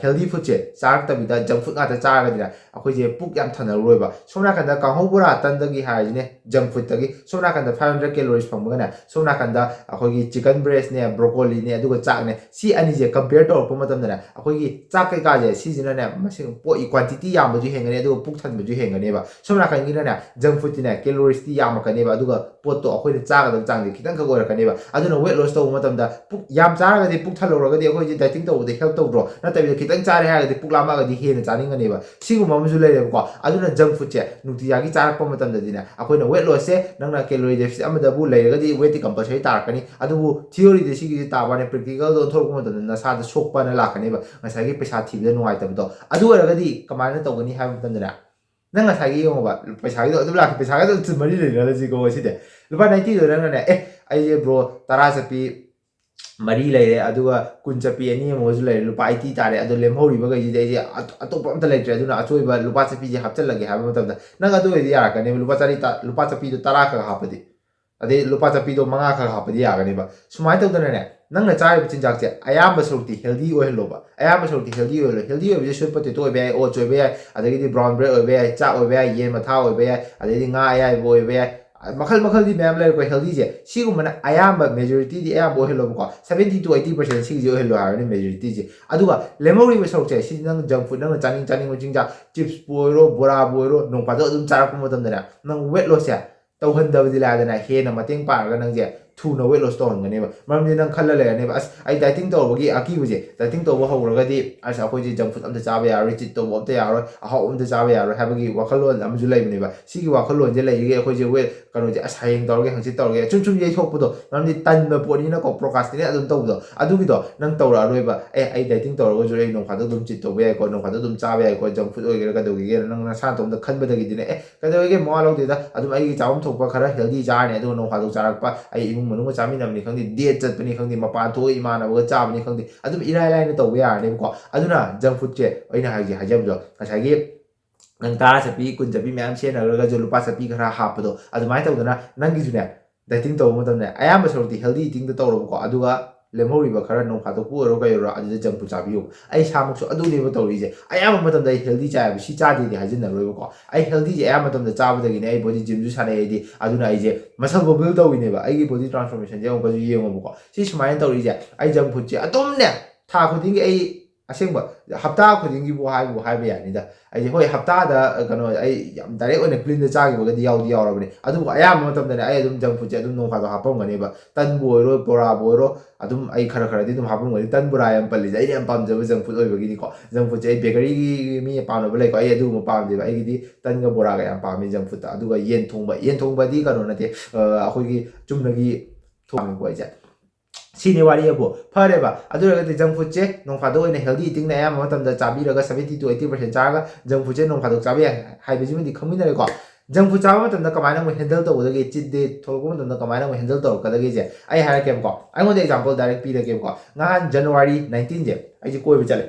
ꯍꯦꯜꯗꯤ ꯐꯨꯗꯁꯦ ꯆꯥꯔꯛꯇꯕꯤꯗ ꯖꯪ ꯐꯨꯗ ꯉꯥꯛꯇ ꯆꯥꯔꯒꯗꯤꯅꯦ, ꯑꯩꯈꯣꯏꯁꯦ ꯄꯨꯛ ꯌꯥꯝ ꯊꯟꯅꯔꯔꯣꯏꯕ꯫ ꯁꯣꯝ ꯅꯥꯀꯟꯗ ꯀꯥꯡꯍꯧ ꯕꯣꯔꯥ ꯇꯟꯗꯒꯤ ꯍꯥꯏꯔꯁꯤꯅꯦ, ꯖꯪ ꯐꯨꯗꯇꯒꯤ ꯁꯣꯝ ꯅꯥꯀꯟꯗ ꯐꯥꯏꯚ ꯍꯟꯗ꯭ꯔꯦꯠ ꯀꯦꯂꯣꯔꯤꯁ ꯐꯪꯕꯒꯅꯦ, ꯁꯣꯝ ꯅꯥꯀꯟꯗ ꯑꯩꯈꯣꯏꯒꯤ ꯆꯤꯀꯟ ꯕ꯭ꯔꯦꯁꯅꯦ, ꯕ꯭ꯔꯣꯀꯣꯂꯤꯅꯦ, ꯑꯗꯨꯒ ꯆꯥꯛꯅꯦ, ꯁꯤ ꯑꯅꯤꯁꯦ ꯀꯝꯄꯤꯌꯔ ꯇꯧꯔꯛꯄ ꯃꯇꯝꯗꯅꯦ, ꯑꯩꯈꯣꯏꯒꯤ ꯆꯥꯛ ꯀꯩꯀꯥꯁꯦ ꯁꯤꯁꯤꯅꯅꯦ, ꯃꯁꯤꯡ ꯄꯣꯠ ꯀ꯭ꯋꯥꯟꯇꯤꯇꯤ ꯌꯥꯝꯕꯁꯨ ꯍꯦꯟꯒꯅꯤ, ꯑꯗꯨꯒ ꯄꯨꯛ ꯊꯟꯕꯁꯨ ꯍꯦꯟꯒꯅꯦꯕ꯫ ꯁꯣꯝ ꯅꯥꯀꯟꯒꯤꯅꯅꯦ, ꯖꯪ ꯐꯨꯗꯇꯤꯅꯦ, ꯀꯦꯂꯣꯔꯤꯁꯇꯤ ꯌꯥꯝꯃꯛꯀꯅꯦꯕ, ꯑꯗꯨꯒ ꯄꯣꯠꯇꯣ ꯑꯩꯈꯣꯏꯅ ꯆꯥꯒꯗꯕ ꯆꯥꯡꯁꯦ ꯈꯤꯇꯪꯈꯛ ꯑꯣꯏꯔꯛꯀꯅꯦꯕ꯫ ꯑꯗꯨꯅ ꯋꯦꯠ ꯂꯣꯁ ꯇꯧꯕ ꯃꯇꯝꯗ ꯄꯨꯛ ꯌꯥꯝ ꯆꯥꯔꯒꯗꯤ, ꯄꯨꯛ ꯊꯜꯍꯧꯔꯒꯗꯤ ꯑꯩꯈꯣꯏꯁꯦ ꯗꯥꯏꯇꯤꯡ ꯇꯧꯕꯗ ꯍꯦꯜꯞ ꯇꯧꯗ꯭ꯔꯣ? ꯅꯠꯇꯕꯤꯗ ꯈꯤꯇꯪ ꯆꯥꯔꯦ ꯍꯥꯏꯔꯒꯗꯤ ꯄꯨꯛ ꯂꯥꯝꯃꯛꯑꯒꯗꯤ ꯍꯦꯟꯅ ꯆꯥꯅꯤꯡꯒꯅꯦꯕ꯫ ꯁꯤꯒꯨꯝꯕ ꯑꯃꯁꯨ ꯂꯩꯔꯦꯕꯀꯣ꯫ ꯑꯗꯨꯅ ꯖꯪ ꯐꯨꯗꯁꯦ ꯅꯨꯡꯇꯤꯖꯥꯒꯤ ꯆꯥꯔꯛꯄ ꯃꯇꯝꯗꯗꯤꯅꯦ, ꯑꯩꯈꯣꯏꯅ ꯋꯦꯠ ꯂꯣꯁꯁꯦ, ꯅꯪꯅ ꯀꯦꯂꯣꯔꯤ ꯗꯦꯐꯤꯁꯤꯠ ꯑꯃꯗꯕꯨ ꯂꯩꯔꯒꯗꯤ ꯋꯦꯠꯇꯤ ꯀꯝꯄꯜꯁꯔꯤ ꯇꯥꯔꯛꯀꯅꯤ꯫ ꯑꯗꯨꯕꯨ ꯊꯤꯑꯣꯔꯤꯗ ꯁꯤꯒꯤꯁꯦ ꯇꯥꯕ ꯋꯥꯅꯤ, ꯄ꯭ꯔꯦꯛꯇꯤꯀꯦꯜꯗ ꯑꯣꯟꯊꯣꯔꯛꯄ ꯃꯇꯝꯗ ꯅꯁꯥꯗ ꯁꯣꯛꯄꯅ ꯂꯥꯛꯀꯅꯦꯕ, ꯉꯁꯥꯏꯒꯤ ꯄꯩꯁꯥ ꯊꯤꯕꯗ ꯅꯨꯡꯉꯥꯏꯇꯕꯗꯣ꯫ ꯑꯗꯨ ꯑꯣꯏꯔꯒꯗꯤ ꯀꯃꯥꯏꯅ ꯇꯧꯒꯅꯤ ꯍꯥꯏꯕ ꯃꯇꯝꯗꯅꯦ, ꯅꯪ ꯉꯁꯥꯏꯒꯤ ꯌꯦꯡꯉꯣꯕ, ꯄꯩꯁꯥꯒꯤꯗꯣ ꯑꯗꯨꯝ ꯂꯥꯛꯀꯦ, ꯄꯩꯁꯥꯒ ꯑꯗꯨꯝ ꯃꯔꯤ ꯂꯩꯅꯔꯁꯤꯀꯣ ꯁꯤꯗꯤ꯫ ꯂꯨꯄꯥ ꯅꯥꯏꯟꯇꯤꯗꯣ ꯅꯪꯅꯅꯦ, "ꯑꯦ, ꯑꯩꯁꯦ ꯕ꯭ꯔꯣ, ꯇꯔꯥ ꯆꯠꯄꯤ ꯃꯔꯤ ꯂꯩꯔꯦ, ꯑꯗꯨꯒ ꯀꯨꯟ ꯆꯠꯄꯤ ꯑꯅꯤ ꯑꯃꯒꯁꯨ ꯂꯩꯔꯦ, ꯂꯨꯄꯥ ꯑꯩꯠꯇꯤ ꯇꯥꯔꯦ, ꯑꯗꯣ ꯂꯦꯝꯍꯧꯔꯤꯕꯈꯩꯁꯤꯗꯤ ꯑꯩꯁꯦ ꯑꯇꯣꯞꯄ ꯑꯝꯇ ꯂꯩꯇ꯭ꯔꯦ, ꯑꯗꯨꯅ ꯑꯆꯣꯏꯕ ꯂꯨꯄꯥ ꯆꯠꯄꯤꯁꯦ ꯍꯥꯞꯆꯤꯜꯂꯒꯦ" ꯍꯥꯏꯕ ꯃꯇꯝꯗ, ꯅꯪ ꯑꯗꯨ ꯑꯣꯏꯔꯗꯤ ꯌꯥꯔꯛꯀꯅꯦꯕ, ꯂꯨꯄꯥ ꯆꯥꯔꯤ ꯇ-, ꯂꯨꯄꯥ ꯆꯠꯄꯤꯗꯣ ꯇꯔꯥ ꯈꯛ ꯍꯥꯞꯄꯗꯤ, ꯑꯗꯩ ꯂꯨꯄꯥ ꯆꯠꯄꯤꯗꯣ ꯃꯉꯥ ꯈꯛ ꯍꯥꯞꯄꯗꯤ ꯌꯥꯒꯅꯦꯕ꯫ ꯁꯨꯃꯥꯏꯅ ꯇꯧꯗꯅꯅꯦ, ꯅꯪꯅ ꯆꯥꯔꯤꯕ ꯆꯤꯟꯖꯥꯛꯁꯦ ꯑꯌꯥꯝꯕ ꯁꯔꯨꯛꯇꯤ ꯍꯦꯜꯗꯤ ꯑꯣꯏꯍꯜꯂꯣꯕ꯫ ꯑꯌꯥꯝꯕ ꯁꯔꯨꯛꯇꯤ ꯍꯦꯜꯗꯤ ꯑꯣꯏꯍꯜꯂꯣ꯫ ꯍꯦꯜꯗꯤ ꯑꯣꯏꯕꯁꯦ ꯁ꯭ꯋꯤꯠ ꯄꯣꯇꯦꯇꯣ ꯑꯣꯏꯕ ꯌꯥꯏ, ꯑꯣꯠꯁ ꯑꯣꯏꯕ ꯌꯥꯏ, ꯑꯗꯒꯤꯗꯤ ꯕ꯭ꯔꯥꯎꯟ ꯕ꯭ꯔꯦꯗ ꯑꯣꯏꯕ ꯌꯥꯏ, ꯆꯥꯛ ꯑꯣꯏꯕ ꯌꯥꯏ, ꯌꯦꯟ ꯃꯊꯥ ꯑꯣꯏꯕ ꯌꯥꯏ, ꯑꯗꯩꯗꯤ ꯉꯥ ꯑꯌꯥꯏꯕ ꯑꯣꯏꯕ ꯌꯥꯏ, ꯃꯈꯜ ꯃꯈꯜꯗꯤ ꯃꯌꯥꯝ ꯂꯩꯔꯦꯀꯣ꯫ ꯍꯦꯜꯗꯤꯁꯦ ꯁꯤꯒꯨꯝꯕꯅ ꯑꯌꯥꯝꯕ, ꯃꯦꯖꯣꯔꯤꯇꯤꯗꯤ ꯑꯌꯥꯝꯕ ꯑꯣꯏꯍꯜꯂꯣꯕꯀꯣ꯫ ꯁꯕꯦꯟꯇꯤ ꯇꯨ ꯑꯩꯠꯇꯤ ꯄꯥꯔꯁꯦꯟ ꯁꯤꯒꯤꯁꯦ ꯑꯣꯏꯍꯜꯂꯣ ꯍꯥꯏꯕꯅꯤ, ꯃꯦꯖꯣꯔꯤꯇꯤꯁꯦ꯫ ꯑꯗꯨꯒ ꯂꯦꯝꯍꯧꯔꯤꯕ ꯁꯔꯨꯛꯁꯦ, ꯁꯤꯗꯤ ꯅꯪ ꯖꯪ ꯐꯨꯗ, ꯅꯪꯅ ꯆꯥꯅꯤꯡ ꯆꯥꯅꯤꯡꯕ ꯆꯤꯟꯖꯥꯛ, ꯆꯤꯞꯁꯄꯨ ꯑꯣꯏꯔꯣ, ꯕꯣꯔꯥꯕꯨ ꯑꯣꯏꯔꯣ, ꯅꯣꯡ ꯐꯥꯗꯣꯛ ꯑꯗꯨꯝ ꯆꯥꯔꯛꯄ ꯃꯇꯝꯗꯅꯦ, ꯅꯪ ꯋꯦꯠ ꯂꯣꯁꯁꯦ ꯇꯧꯍꯟꯗꯕꯗꯤ ꯂꯥꯏꯗꯅ, ꯍꯦꯟꯅ ꯃꯇꯦꯡ ꯄꯥꯡꯉꯒ ꯅꯪꯁꯦ ꯊꯨꯅ weight loss ꯇꯧꯍꯟꯒꯅꯦꯕ꯫ ꯃꯔꯝꯗꯤ ꯅꯪ ꯈꯜꯂ ꯂꯩꯔꯅꯦꯕ, "ꯑꯁ, ꯑꯩ dieting ꯇꯧꯔꯨꯕꯒꯤ ꯑꯀꯤꯕꯁꯦ, dieting ꯇꯧꯕ ꯍꯧꯔꯒꯗꯤ ꯑꯁ ꯑꯩꯈꯣꯏꯁꯦ junk food ꯑꯝꯇ ꯆꯥꯕ ꯌꯥꯔꯣꯏ, cheat ꯇꯧꯕ ꯑꯝꯇ ꯌꯥꯔꯣꯏ, ꯑꯍꯥꯎꯕ ꯑꯝꯇ ꯆꯥꯕ ꯌꯥꯔꯣꯏ" ꯍꯥꯏꯕꯒꯤ ꯋꯥꯈꯜꯂꯣꯟ ꯑꯃꯁꯨ ꯂꯩꯕꯅꯦꯕ꯫ ꯁꯤꯒꯤ ꯋꯥꯈꯜꯂꯣꯟꯁꯦ ꯂꯩꯔꯤꯒꯩ ꯑꯩꯈꯣꯏꯁꯦ weight ꯀꯩꯅꯣꯁꯦ, "ꯑꯁ, ꯍꯌꯦꯡ ꯇꯧꯔꯒꯦ, ꯍꯪꯆꯤꯠ ꯇꯧꯔꯒꯦ", ꯁꯨꯝ ꯁꯨꯝ ꯌꯩꯊꯣꯛꯄꯗꯣ, ꯃꯔꯝꯗꯤ ꯇꯟꯕ ꯄꯣꯠꯅꯤꯅꯀꯣ, procrastinate ꯑꯗꯨꯝ ꯇꯧꯕꯗꯣ, ꯑꯗꯨꯒꯤꯗꯣ ꯅꯪ ꯇꯧꯔꯛꯑꯔꯣꯏꯕ꯫ "ꯑꯦ, ꯑꯩ dieting ꯇꯧꯔꯒꯁꯨ ꯑꯩ ꯅꯣꯡ ꯐꯥꯗꯣꯛ ꯑꯗꯨꯝ cheat ꯇꯧꯕ ꯌꯥꯏꯀꯣ, ꯅꯣꯡ ꯐꯥꯗꯣꯛ ꯑꯗꯨꯝ ꯆꯥꯕ ꯌꯥꯏꯀꯣ, junk food ꯑꯣꯏꯒꯦꯔꯥ ꯀꯩꯗꯧꯒꯦꯔꯥ", ꯅꯪ ꯅꯁꯥ ꯅꯇꯣꯝꯇ ꯈꯟꯕꯗꯒꯤꯗꯤꯅꯦ, "ꯑꯦ, ꯀꯩꯗꯧꯋꯦꯒꯦ, ꯃꯋꯥ ꯂꯧꯗꯦꯗ, ꯑꯗꯨꯝ ꯑꯩꯒꯤ ꯆꯥꯐꯝ ꯊꯣꯛꯄ ꯈꯔ healthy ꯆꯥꯔꯅꯤ, ꯑꯗꯨꯒ ꯅꯣꯡ ꯐꯥꯗꯣꯛ ꯆꯥꯔꯛꯄ, ꯑꯩ ꯏꯃꯨꯡ ꯃꯅꯨꯡꯒ ꯆꯥꯃꯤꯟꯅꯕꯅꯤ ꯈꯪꯗꯦ, date ꯆꯠꯄꯅꯤ ꯈꯪꯗꯦ, ꯃꯄꯥꯟ ꯊꯣꯛꯑꯒ ꯏꯃꯥꯟꯅꯕꯒ ꯆꯥꯕꯅꯤ ꯈꯪꯗꯦ", ꯑꯗꯨꯝ ꯏꯔꯥꯏ ꯂꯥꯏꯅ ꯇꯧꯕ ꯌꯥꯔꯅꯦꯕꯀꯣ꯫ ꯑꯗꯨꯅ junk foodꯁꯦ ꯑꯩꯅ ꯍꯥꯏꯁꯦ, ꯍꯥꯏꯖꯕꯗꯣ ꯉꯁꯥꯏꯒꯤ ꯅꯪ ꯇꯔꯥ ꯆꯠꯄꯤ, ꯀꯨꯟ ꯆꯠꯄꯤ ꯃꯌꯥꯝ ꯁꯤꯖꯤꯟꯅꯈ꯭ꯔꯒꯁꯨ ꯂꯨꯄꯥ ꯆꯠꯄꯤ ꯈꯔ ꯍꯥꯞꯄꯗꯣ, ꯑꯗꯨꯃꯥꯏꯅ ꯇꯧꯗꯅ ꯅꯪꯒꯤꯁꯨꯅꯦ, dieting ꯇꯧꯕ ꯃꯇꯝꯗ ꯑꯌꯥꯝꯕ ꯁꯔꯨꯛꯇꯤ healthy eatingꯗ ꯇꯧꯔꯕꯀꯣ, ꯑꯗꯨꯒ ꯂꯦꯝꯍꯧꯔꯤꯕ ꯈꯔ ꯅꯣꯡ ꯐꯥꯗꯣꯛꯄꯨ ꯑꯣꯏꯔꯣ ꯀꯩ ꯑꯣꯏꯔꯣ, ꯑꯗꯨꯗ junk food ꯆꯥꯕꯤꯌꯣ꯫ ꯑꯩ ꯏꯁꯥꯃꯛꯁꯨ ꯑꯗꯨꯅꯦꯕ ꯇꯧꯔꯤꯁꯦ꯫ ꯑꯌꯥꯝꯕ ꯃꯇꯝꯗ ꯑꯩ healthy ꯆꯥꯏ ꯍꯥꯏꯕ, ꯁꯤ ꯆꯥꯗꯦꯗꯤ ꯍꯥꯏꯖꯤꯟꯅꯔꯣꯏꯕꯀꯣ꯫ ꯑꯩ healthyꯁꯦ ꯑꯌꯥꯝꯕ ꯃꯇꯝꯗ ꯆꯥꯕꯗꯒꯤꯅꯦ ꯑꯩ body gymꯁꯨ ꯁꯥꯟꯅꯩ ꯑꯩꯗꯤ꯫ ꯑꯗꯨꯅ ꯑꯩꯁꯦ muscle build ꯇꯧꯋꯤꯅꯦꯕ꯫ ꯑꯩꯒꯤ body transformationꯁꯦ ꯑꯃꯨꯛꯀꯁꯨ ꯌꯦꯡꯉꯣꯕꯀꯣ꯫ ꯁꯤ ꯁꯨꯃꯥꯏꯅ ꯇꯧꯔꯤꯁꯦ, ꯑꯩ junk foodꯁꯦ ꯑꯗꯨꯝꯅꯦ ꯊꯥ ꯈꯨꯗꯤꯡꯒꯤ ꯑꯩ ꯑꯁꯦꯡꯕ ꯍꯞꯇꯥ ꯈꯨꯗꯤꯡꯒꯤꯕꯨ ꯍꯥꯏꯕꯨ ꯍꯥꯏꯕ ꯌꯥꯅꯤꯗ꯫ ꯑꯩꯁꯦ ꯍꯣꯏ, ꯍꯞꯇꯥꯗ ꯀꯩꯅꯣ, ꯑꯩ ꯌꯥꯝ direct ꯑꯣꯏꯅ cleanꯗ ꯆꯥꯈꯤꯕꯒꯗꯤ ꯌꯥꯎꯗꯤ ꯌꯥꯎꯔꯕꯅꯦ, ꯑꯗꯨꯕꯨ ꯑꯌꯥꯝꯕ ꯃꯇꯝꯗꯅꯦ ꯑꯩ ꯑꯗꯨꯝ junk foodꯁꯦ ꯑꯗꯨꯝ ꯅꯣꯡ ꯐꯥꯗꯣꯛ ꯍꯥꯞꯄꯝꯒꯅꯦꯕ꯫ ꯇꯟꯕꯨ ꯑꯣꯏꯔꯣ, ꯕꯣꯔꯥꯕꯨ ꯑꯣꯏꯔꯣ, ꯑꯗꯨꯝ ꯑꯩ ꯈꯔ ꯈꯔꯗꯤ ꯑꯗꯨꯝ ꯍꯥꯞꯄꯝꯒꯅꯤ꯫ ꯇꯟ ꯕꯣꯔꯥ ꯌꯥꯝ ꯄꯜꯂꯤꯁꯦ ꯑꯩꯅ ꯌꯥꯝ ꯄꯥꯝꯖꯕ junk food ꯑꯣꯏꯕꯒꯤꯅꯤꯀꯣ꯫ Junk foodꯁꯦ ꯑꯩ bakeryꯒꯤ ꯃꯤ ꯄꯥꯝꯅꯕ ꯂꯩꯀꯣ, ꯑꯩ ꯑꯗꯨꯒꯨꯝꯕ ꯄꯥꯝꯗꯦꯕ꯫ ꯑꯩꯒꯤꯗꯤ ꯇꯟꯒ ꯕꯣꯔꯥꯒ ꯌꯥꯝ ꯄꯥꯝꯃꯤ junk foodꯇ꯫ ꯑꯗꯨꯒ ꯌꯦꯟ ꯊꯣꯡꯕ, ꯌꯦꯟ ꯊꯣꯡꯕꯗꯤ ꯀꯩꯅꯣ ꯅꯠꯇꯦ, ꯑ, ꯑꯩꯈꯣꯏꯒꯤ ꯆꯨꯝꯅꯒꯤ ꯊꯣꯡꯉꯦꯀꯣ ꯑꯩꯁꯦ꯫ ꯁꯤꯅꯤ ꯋꯥꯔꯤ ꯑꯕꯨ꯫ ꯐꯔꯦꯕ, ꯑꯗꯨ ꯑꯣꯏꯔꯒꯗꯤ junk foodꯁꯦ ꯅꯣꯡ ꯐꯥꯗꯣꯛ ꯑꯣꯏꯅ healthy eatingꯅ ꯑꯌꯥꯝꯕ ꯃꯇꯝꯗ ꯆꯥꯕꯤꯔꯒ seventy to eighty percent ꯆꯥꯔꯒ junk foodꯁꯦ ꯅꯣꯡ ꯐꯥꯗꯣꯛ ꯆꯥꯕ ꯌꯥꯏ ꯍꯥꯏꯕꯁꯤꯃꯗꯤ ꯈꯪꯃꯤꯟꯅꯔꯦꯀꯣ꯫ Junk food ꯆꯥꯕ ꯃꯇꯝꯗ ꯀꯃꯥꯏꯅ ꯑꯃꯨꯛ handle ꯇꯧꯒꯗꯒꯦ, cheat day ꯊꯣꯛꯂꯛꯄ ꯃꯇꯝꯗ ꯀꯃꯥꯏꯅ ꯑꯃꯨꯛ handle ꯇꯧꯔꯛꯀꯗꯒꯦꯁꯦ ꯑꯩ ꯍꯥꯏꯔꯛꯀꯦꯕꯀꯣ꯫ ꯑꯩꯉꯣꯟꯗ example direct ꯄꯤꯔꯒꯦꯕꯀꯣ꯫ ꯉꯍꯥꯟ January nineteenꯁꯦ ꯑꯩꯁꯦ ꯀꯣꯏꯕ ꯆꯠꯂꯦ꯫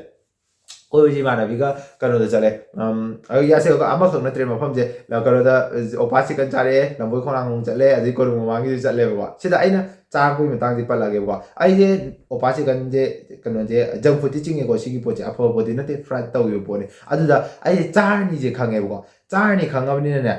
ꯀꯣꯏꯕꯁꯦ ꯏꯃꯥꯟꯅꯕꯤꯒ ꯀꯩꯅꯣꯗ ꯆꯠꯂꯦ꯫ ꯑꯝ, ꯑꯩ ꯑꯁꯦ ꯑꯃꯈꯛ ꯅꯠꯇ꯭ꯔꯦ ꯃꯐꯝꯁꯦ꯫ ꯂ-, ꯀꯩꯅꯣꯗ, ꯑꯣꯄꯥ chicken ꯆꯥꯔꯛꯑꯦ, ꯂꯝꯕꯣꯏ ꯈꯣꯡꯅꯥꯡ ꯆꯠꯂꯦ, ꯑꯗꯩ ꯀꯣꯅꯨꯡ ꯃꯃꯥꯡꯒꯤꯁꯨ ꯆꯠꯂꯦꯕꯀꯣ꯫ ꯁꯤꯗ ꯑꯩꯅ ꯆꯥꯔꯛꯄꯒꯤ ꯃꯇꯥꯡꯁꯦ ꯄꯜꯂꯛꯑꯒꯦꯕꯀꯣ꯫ ꯑꯩꯁꯦ ꯑꯣꯄꯥ chickenꯁꯦ ꯀꯩꯅꯣꯁꯦ junk foodꯇꯤ ꯆꯤꯡꯉꯦꯀꯣ, ꯁꯤꯒꯤ ꯄꯣꯠꯁꯦ ꯑꯐꯕ ꯄꯣꯠꯇꯤ ꯅꯠꯇꯦ, fried ꯇꯧꯈꯤꯕ ꯄꯣꯠꯅꯤ꯫ ꯑꯗꯨꯗ ꯑꯩꯁꯦ ꯆꯥꯔꯅꯤꯁꯦ ꯈꯪꯉꯦꯕꯀꯣ꯫ ꯆꯥꯔꯅꯤ ꯈꯪꯉꯕꯅꯤꯅꯅꯦ,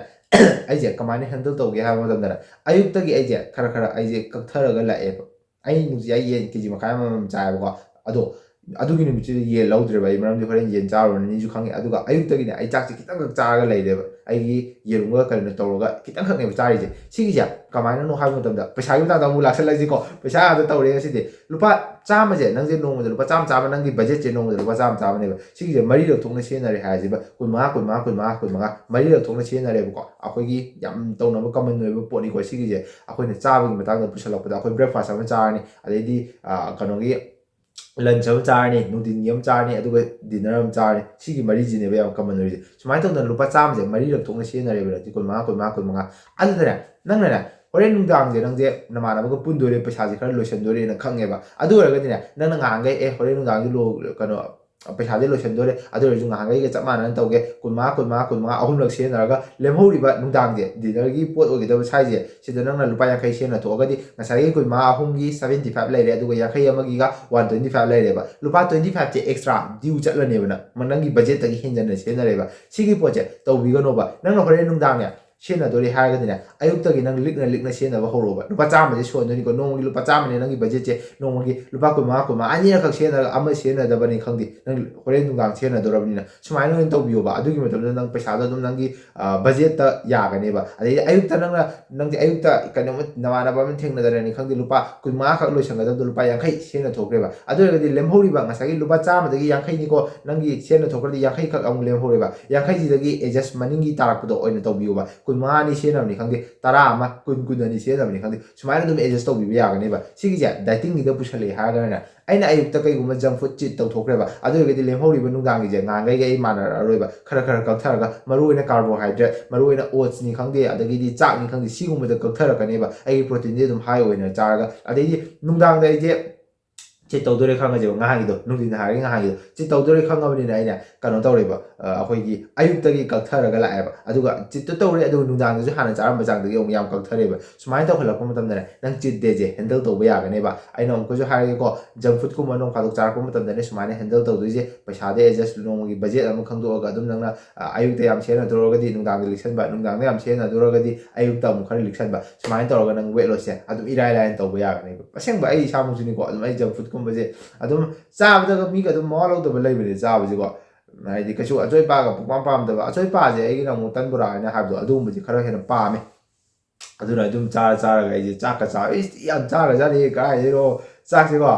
ꯑꯩꯁꯦ ꯀꯃꯥꯏꯅ handle ꯇꯧꯒꯦ ꯍꯥꯏꯕ ꯃꯇꯝꯗꯅꯦ, ꯑꯌꯨꯛꯇꯒꯤ ꯑꯩꯁꯦ ꯈꯔ ꯈꯔ ꯑꯩꯁꯦ ꯀꯛꯊꯔꯒ ꯂꯥꯛꯑꯦꯕ꯫ ꯑꯩ ꯅꯨꯡꯇꯤ ꯑꯩ ꯌꯦꯟ ꯀꯦꯖꯤ ꯃꯈꯥꯏ ꯑꯃꯃꯝ ꯆꯥꯏꯌꯦꯕꯀꯣ꯫ ꯑꯗꯣ ꯑꯗꯨꯒꯤ ꯅꯨꯃꯤꯠꯁꯤꯗ ꯌꯦꯟ ꯂꯧꯗ꯭ꯔꯦꯕ ꯑꯩ, ꯃꯔꯝꯗꯤ ꯍꯣꯔꯦꯟ ꯌꯦꯟ ꯆꯥꯔꯨꯔꯅꯤꯁꯨ ꯈꯪꯉꯦ꯫ ꯑꯗꯨꯒ ꯑꯌꯨꯛꯇꯒꯤꯅꯦ ꯑꯩ ꯆꯥꯛꯁꯦ ꯈꯤꯇꯪꯈꯛ ꯆꯥꯔꯒ ꯂꯩꯔꯦꯕ, ꯑꯩꯒꯤ ꯌꯦꯔꯨꯝꯒ ꯀꯔꯤꯅꯣ ꯇꯧꯔꯒ ꯈꯤꯇꯪꯈꯛꯅꯦꯕ ꯆꯥꯔꯤꯁꯦ꯫ ꯁꯤꯒꯤꯁꯦ ꯀꯃꯥꯏꯅꯅꯣ ꯍꯥꯏꯕ ꯃꯇꯝꯗ, ꯄꯩꯁꯥꯒꯤ ꯃꯇꯥꯡꯗ ꯑꯃꯨꯛ ꯂꯥꯛꯁꯜꯂꯁꯤꯀꯣ, ꯄꯩꯁꯥ ꯉꯥꯛꯇ ꯇꯧꯔꯦ ꯉꯁꯤꯗꯤ꯫ ꯂꯨꯄꯥ ꯆꯥꯝꯃꯁꯦ, ꯅꯪꯁꯦ ꯅꯣꯡꯃꯗ ꯂꯨꯄꯥ ꯆꯥꯝꯃ ꯆꯥꯝꯃ, ꯅꯪꯒꯤ ꯕꯖꯦꯠꯁꯦ ꯅꯣꯡꯃꯗ ꯂꯨꯄꯥ ꯆꯥꯝꯃ ꯆꯥꯝꯃꯅꯦꯕ꯫ ꯁꯤꯒꯤꯁꯦ ꯃꯔꯤꯔꯛ ꯊꯣꯛꯅ ꯁꯤꯖꯤꯟꯅꯔꯦ ꯍꯥꯏꯔꯁꯤꯕ, ꯀꯨꯟꯃꯉꯥ, ꯀꯨꯟꯃꯉꯥ, ꯀꯨꯟꯃꯉꯥ, ꯀꯨꯟꯃꯉꯥ, ꯃꯔꯤꯔꯛ ꯊꯣꯛꯅ ꯁꯤꯖꯤꯟꯅꯔꯦꯕꯀꯣ꯫ ꯑꯩꯈꯣꯏꯒꯤ ꯌꯥꯝ ꯇꯧꯅꯕ ꯀꯃꯟ ꯑꯣꯏꯕ ꯄꯣꯠꯅꯤꯀꯣ ꯁꯤꯒꯤꯁꯦ꯫ ꯑꯩꯈꯣꯏꯅ ꯆꯥꯕꯒꯤ ꯃꯇꯥꯡꯗ ꯄꯨꯁꯜꯂꯛꯄꯗ, ꯑꯩꯈꯣꯏ ꯕ꯭ꯔꯦꯛꯐꯥꯁ ꯑꯃ ꯆꯥꯔꯅꯤ, ꯑꯗꯩꯗꯤ ꯑ, ꯀꯩꯅꯣꯒꯤ ꯂꯟꯁ ꯑꯃ ꯆꯥꯔꯅꯤ, ꯅꯨꯡꯊꯤꯟꯒꯤ ꯑꯃ ꯆꯥꯔꯅꯤ, ꯑꯗꯨꯒ ꯗꯤꯟꯅꯔ ꯑꯃ ꯆꯥꯔꯅꯤ꯫ ꯁꯤꯒꯤ ꯃꯔꯤꯁꯤꯅꯦꯕ ꯌꯥꯝ ꯀꯃꯟ ꯑꯣꯏꯔꯤꯁꯦ꯫ ꯁꯨꯃꯥꯏꯅ ꯇꯧꯗꯅ ꯂꯨꯄꯥ ꯆꯥꯝꯃꯁꯦ ꯃꯔꯤꯔꯛ ꯊꯣꯛꯅ ꯁꯤꯖꯤꯟꯅꯔꯦꯕ ꯅꯪꯁꯦ, ꯀꯨꯟꯃꯉꯥ, ꯀꯨꯟꯃꯉꯥ, ꯀꯨꯟꯃꯉꯥ꯫ ꯑꯗꯨꯗꯅꯦ, ꯅꯪꯅꯅꯦ, ꯍꯣꯔꯦꯟ ꯅꯨꯡꯗꯥꯡꯁꯦ ꯅꯪꯁꯦ ꯅꯃꯥꯟꯅꯕꯒ ꯄꯨꯟꯗꯣꯏꯔꯦ, ꯄꯩꯁꯥꯁꯦ ꯈꯔ ꯂꯣꯏꯁꯟꯗꯣꯏꯔꯦꯅ ꯈꯪꯉꯦꯕ꯫ ꯑꯗꯨ ꯑꯣꯏꯔꯒꯗꯤꯅꯦ, ꯅꯪꯅ ꯉꯍꯥꯟꯈꯩ, "ꯑꯦ, ꯍꯣꯔꯦꯟ ꯅꯨꯡꯗꯥꯡꯁꯦ ꯂꯣ-, ꯀꯩꯅꯣ, ꯄꯩꯁꯥꯁꯦ ꯂꯣꯏꯁꯟꯗꯣꯔꯦ, ꯑꯗꯨ ꯑꯣꯏꯔꯁꯨ ꯉꯍꯥꯟꯈꯩꯒ ꯆꯞ ꯃꯥꯟꯅꯅ ꯇꯧꯒꯦ, ꯀꯨꯟꯃꯉꯥ, ꯀꯨꯟꯃꯉꯥ, ꯀꯨꯟꯃꯉꯥ ꯑꯍꯨꯝꯂꯛ ꯁꯤꯖꯤꯟꯅꯔꯒ ꯂꯦꯝꯍꯧꯔꯤꯕ ꯅꯨꯡꯗꯥꯡꯁꯦ, ꯗꯤꯟꯅꯔꯒꯤ ꯄꯣꯠ ꯑꯣꯏꯒꯗꯕ ꯁꯥꯏꯖꯁꯦ, ꯁꯤꯗ ꯅꯪꯅ ꯂꯨꯄꯥ ꯌꯥꯡꯈꯩ ꯁꯤꯖꯤꯟꯅ ꯊꯣꯛꯑꯒꯗꯤ ꯉꯁꯥꯏꯒꯤ ꯀꯨꯟꯃꯉꯥ ꯑꯍꯨꯝꯒꯤ seventy five ꯂꯩꯔꯦ, ꯑꯗꯨꯒ ꯌꯥꯡꯈꯩ ꯑꯃꯒꯤꯒ one twenty five ꯂꯩꯔꯦꯕ꯫ ꯂꯨꯄꯥ twenty fiveꯁꯦ extra due ꯆꯠꯂꯅꯦꯕ ꯅꯪ, ꯅꯪꯒꯤ ꯕꯖꯦꯠꯇꯒꯤ ꯍꯦꯟꯖꯟꯅ ꯁꯤꯖꯤꯟꯅꯔꯦꯕ꯫ ꯁꯤꯒꯤ ꯄꯣꯠꯁꯦ ꯇꯧꯕꯤꯒꯅꯣꯕ꯫ ꯅꯪꯅ ꯍꯣꯔꯦꯟ ꯅꯨꯡꯗꯥꯡꯅꯦ, ꯁꯤꯖꯤꯟꯅꯗꯣꯔꯦ ꯍꯥꯏꯔꯒꯗꯤꯅꯦ, ꯑꯌꯨꯛꯇꯒꯤ ꯅꯪ ꯂꯤꯛꯅ ꯂꯤꯛꯅ ꯁꯤꯖꯤꯟꯅꯕ ꯍꯧꯔꯛꯑꯣꯕ꯫ ꯂꯨꯄꯥ ꯆꯥꯝꯃꯁꯦ ꯁꯣꯟꯗꯣꯏꯅꯤꯀꯣ, ꯅꯣꯡꯃꯒꯤ ꯂꯨꯄꯥ ꯆꯥꯝꯃꯅꯦ ꯅꯪꯒꯤ ꯕꯖꯦꯠꯁꯦ, ꯅꯣꯡꯃꯒꯤ ꯂꯨꯄꯥ ꯀꯨꯟꯃꯉꯥ, ꯀꯨꯟꯃꯉꯥ, ꯑꯅꯤꯔꯛꯈꯛ ꯁꯤꯖꯤꯟꯅꯔꯒ ꯑꯃ ꯁꯤꯖꯤꯟꯅꯗꯕꯅꯤ ꯈꯪꯗꯦ, ꯅꯪ ꯍꯣꯔꯦꯟ ꯅꯨꯡꯗꯥꯡ ꯁꯤꯖꯤꯟꯅꯗꯧꯔꯕꯅꯤꯅ꯫ ꯁꯨꯃꯥꯏꯅ ꯑꯣꯏꯅ ꯇꯧꯕꯤꯌꯣꯕ꯫ ꯑꯗꯨꯒꯤ ꯃꯇꯝꯗ ꯅꯪ ꯄꯩꯁꯥꯗꯣ ꯑꯗꯨꯝ ꯅꯪꯒꯤ, ꯑ, ꯕꯖꯦꯠꯇ ꯌꯥꯒꯅꯦꯕ꯫ ꯑꯗꯩꯗꯤ ꯑꯌꯨꯛꯇ ꯅꯪꯅ, ꯅꯪꯁꯦ ꯑꯌꯨꯛꯇ ꯀꯩꯅꯣꯝꯃ ꯅꯃꯥꯟꯅꯕ ꯑꯃ ꯊꯦꯡꯅꯗꯅꯅꯤ ꯈꯪꯗꯦ, ꯂꯨꯄꯥ ꯀꯨꯟꯃꯉꯥ ꯈꯛ ꯂꯣꯏꯁꯟꯒꯗꯕꯗꯣ ꯂꯨꯄꯥ ꯌꯥꯡꯈꯩ ꯁꯤꯖꯤꯟꯅꯊꯣꯛꯈ꯭ꯔꯦꯕ꯫ ꯑꯗꯨ ꯑꯣꯏꯔꯒꯗꯤ ꯂꯦꯝꯍꯧꯔꯤꯕ ꯉꯁꯥꯏꯒꯤ ꯂꯨꯄꯥ ꯆꯥꯝꯃꯗꯒꯤ ꯌꯥꯡꯈꯩꯅꯤꯀꯣ, ꯅꯪꯒꯤ ꯁꯤꯖꯤꯟꯅꯊꯣꯛꯈ꯭ꯔꯗꯤ ꯌꯥꯡꯈꯩ ꯈꯛ ꯑꯃꯨꯛ ꯂꯦꯝꯍꯧꯔꯦꯕ꯫ ꯌꯥꯡꯈꯩꯁꯤꯗꯒꯤ adjust ꯃꯅꯤꯡꯒꯤ ꯇꯥꯔꯛꯄꯗꯣ ꯑꯣꯏꯅ ꯇꯧꯕꯤꯌꯣꯕ꯫ ꯀꯨꯟꯃꯉꯥꯅꯤ ꯁꯤꯖꯤꯟꯅꯕꯅꯤ ꯈꯪꯗꯦ, ꯇꯔꯥ ꯑꯃ, ꯀꯨꯟ, ꯀꯨꯟ ꯑꯅꯤ ꯁꯤꯖꯤꯟꯅꯕꯅꯤ ꯈꯪꯗꯦ, ꯁꯨꯃꯥꯏꯅ ꯑꯗꯨꯝ adjust ꯇꯧꯕꯤꯕ ꯌꯥꯒꯅꯦꯕ꯫ ꯁꯤꯒꯤꯁꯦ dietingꯒꯤꯗ ꯄꯨꯁꯜꯂꯛꯑꯦ ꯍꯥꯏꯔꯒꯅꯅꯦ, ꯑꯩꯅ ꯑꯌꯨꯛꯇ ꯀꯩꯒꯨꯝꯕ junk food cheat ꯇꯧꯊꯣꯛꯈ꯭ꯔꯦꯕ, ꯑꯗꯨ ꯑꯣꯏꯔꯒꯗꯤ ꯂꯦꯝꯍꯧꯔꯤꯕ ꯅꯨꯡꯗꯥꯡꯒꯤꯁꯦ ꯉꯍꯥꯟꯈꯩꯒ ꯑꯩ ꯃꯥꯟꯅꯔꯛꯑꯔꯣꯏꯕ꯫ ꯈꯔ ꯈꯔ ꯀꯛꯊꯔꯒ, ꯃꯔꯨꯑꯣꯏꯅ carbohydrate, ꯃꯔꯨꯑꯣꯏꯅ oatsꯅꯤ ꯈꯪꯗꯦ, ꯑꯗꯒꯤꯗꯤ ꯆꯥꯛꯅꯤ ꯈꯪꯗꯦ, ꯁꯤꯒꯨꯝꯕꯗ ꯀꯛꯊꯔꯛꯀꯅꯦꯕ꯫ ꯑꯩꯒꯤ proteinꯗꯤ ꯑꯗꯨꯝ high ꯑꯣꯏꯅ ꯆꯥꯔꯒ, ꯑꯗꯩꯗꯤ ꯅꯨꯡꯗꯥꯡꯗ ꯑꯩꯁꯦ cheat ꯇꯧꯗꯣꯔꯦ ꯈꯪꯉꯁꯦꯕ, ꯉꯍꯥꯟꯒꯤꯗꯣ, ꯅꯨꯡꯊꯤꯟ ꯍꯥꯏꯔꯒ ꯉꯍꯥꯟꯒꯤꯗꯣ cheat ꯇꯧꯗꯣꯔꯦ ꯈꯪꯉꯕꯅꯤꯅ ꯑꯩꯅ ꯀꯩꯅꯣ ꯇꯧꯔꯦꯕ, ꯑ, ꯑꯩꯈꯣꯏꯒꯤ ꯑꯌꯨꯛꯇꯒꯤ ꯀꯛꯊꯔꯒ ꯂꯥꯛꯑꯦꯕ꯫ ꯑꯗꯨꯒ cheatꯇꯣ ꯇꯧꯔꯦ, ꯑꯗꯨꯒ ꯅꯨꯡꯗꯥꯡꯗꯁꯨ ꯍꯥꯟꯅ ꯆꯥꯔꯝꯕ ꯆꯥꯡꯗꯒꯤ ꯑꯃꯨꯛ ꯌꯥꯝ ꯀꯛꯊꯔꯦꯕ꯫ ꯁꯨꯃꯥꯏꯅ ꯇꯧꯍꯜꯂꯛꯄ ꯃꯇꯝꯗꯅꯦ, ꯅꯪ cheat dayꯁꯦ handle ꯇꯧꯕ ꯌꯥꯒꯅꯦꯕ꯫ ꯑꯩꯅ ꯑꯃꯨꯛꯀꯁꯨ ꯍꯥꯏꯔꯒꯦꯀꯣ, junk foodꯀꯨꯝꯕ ꯅꯣꯡ ꯐꯥꯗꯣꯛ ꯆꯥꯔꯛꯄ ꯃꯇꯝꯗꯅꯦ, ꯁꯨꯃꯥꯏꯅ handle ꯇꯧꯗꯣꯏꯁꯦ, ꯄꯩꯁꯥꯗ adjust, ꯅꯣꯡꯃꯒꯤ budget ꯑꯃ ꯈꯪꯗꯣꯛꯑꯒ ꯑꯗꯨꯝ ꯅꯪꯅ, ꯑ, ꯑꯌꯨꯛꯇ ꯌꯥꯝ ꯁꯤꯖꯤꯟꯅꯗꯣꯔꯒꯗꯤ ꯅꯨꯡꯗꯥꯡꯗ ꯂꯤꯛꯁꯟꯕ, ꯅꯨꯡꯗꯥꯡꯗ ꯌꯥꯝ ꯁꯤꯖꯤꯟꯅꯗꯣꯔꯒꯗꯤ ꯑꯌꯨꯛꯇ ꯑꯃꯨꯛ ꯈꯔ ꯂꯤꯛꯁꯟꯕ, ꯁꯨꯃꯥꯏꯅ ꯇꯧꯔꯒ ꯅꯪ weight lossꯁꯦ ꯑꯗꯨꯝ ꯏꯔꯥꯏ ꯂꯥꯏꯅ ꯇꯧꯕ ꯌꯥꯒꯅꯦꯕ꯫ ꯑꯁꯦꯡꯕ ꯑꯩ ꯏꯁꯥꯃꯛꯁꯨꯅꯤꯀꯣ, ꯑꯗꯨꯝ ꯑꯩ junk foodꯀꯨꯝꯕ ꯁꯦ ꯑꯗꯨꯝ ꯆꯥꯕꯗꯒ ꯃꯤꯒ ꯑꯗꯨꯝ ꯃꯋꯥ ꯂꯧꯗꯕ ꯂꯩꯕꯅꯦ ꯆꯥꯕꯁꯤꯀꯣ꯫ ꯍꯥꯏꯗꯤ ꯀꯩꯁꯨ ꯑꯆꯣꯏ ꯑꯄꯥꯒ ꯄꯨꯡꯄꯥꯝ ꯄꯥꯝꯗꯕ, ꯑꯆꯣꯏ ꯑꯄꯥꯁꯦ ꯑꯩꯒꯤꯅ ꯑꯃꯨꯛ ꯇꯟ ꯕꯣꯔꯥ ꯍꯥꯏꯅ ꯍꯥꯏꯕꯗꯣ ꯑꯗꯨꯒꯨꯝꯕꯁꯦ ꯈꯔ ꯍꯦꯟꯅ ꯄꯥꯝꯃꯦ꯫ ꯑꯗꯨꯅ ꯑꯗꯨꯝ ꯆꯥꯔ ꯆꯥꯔꯒ ꯑꯩꯁꯦ ꯆꯥꯛꯀ ꯆꯥ ꯏꯁ ꯌꯥꯝ ꯆꯥꯈ꯭ꯔꯖꯥꯠꯅꯤ ꯀꯥꯏꯗꯩꯅꯣ꯫ ꯆꯥꯛꯁꯦꯀꯣ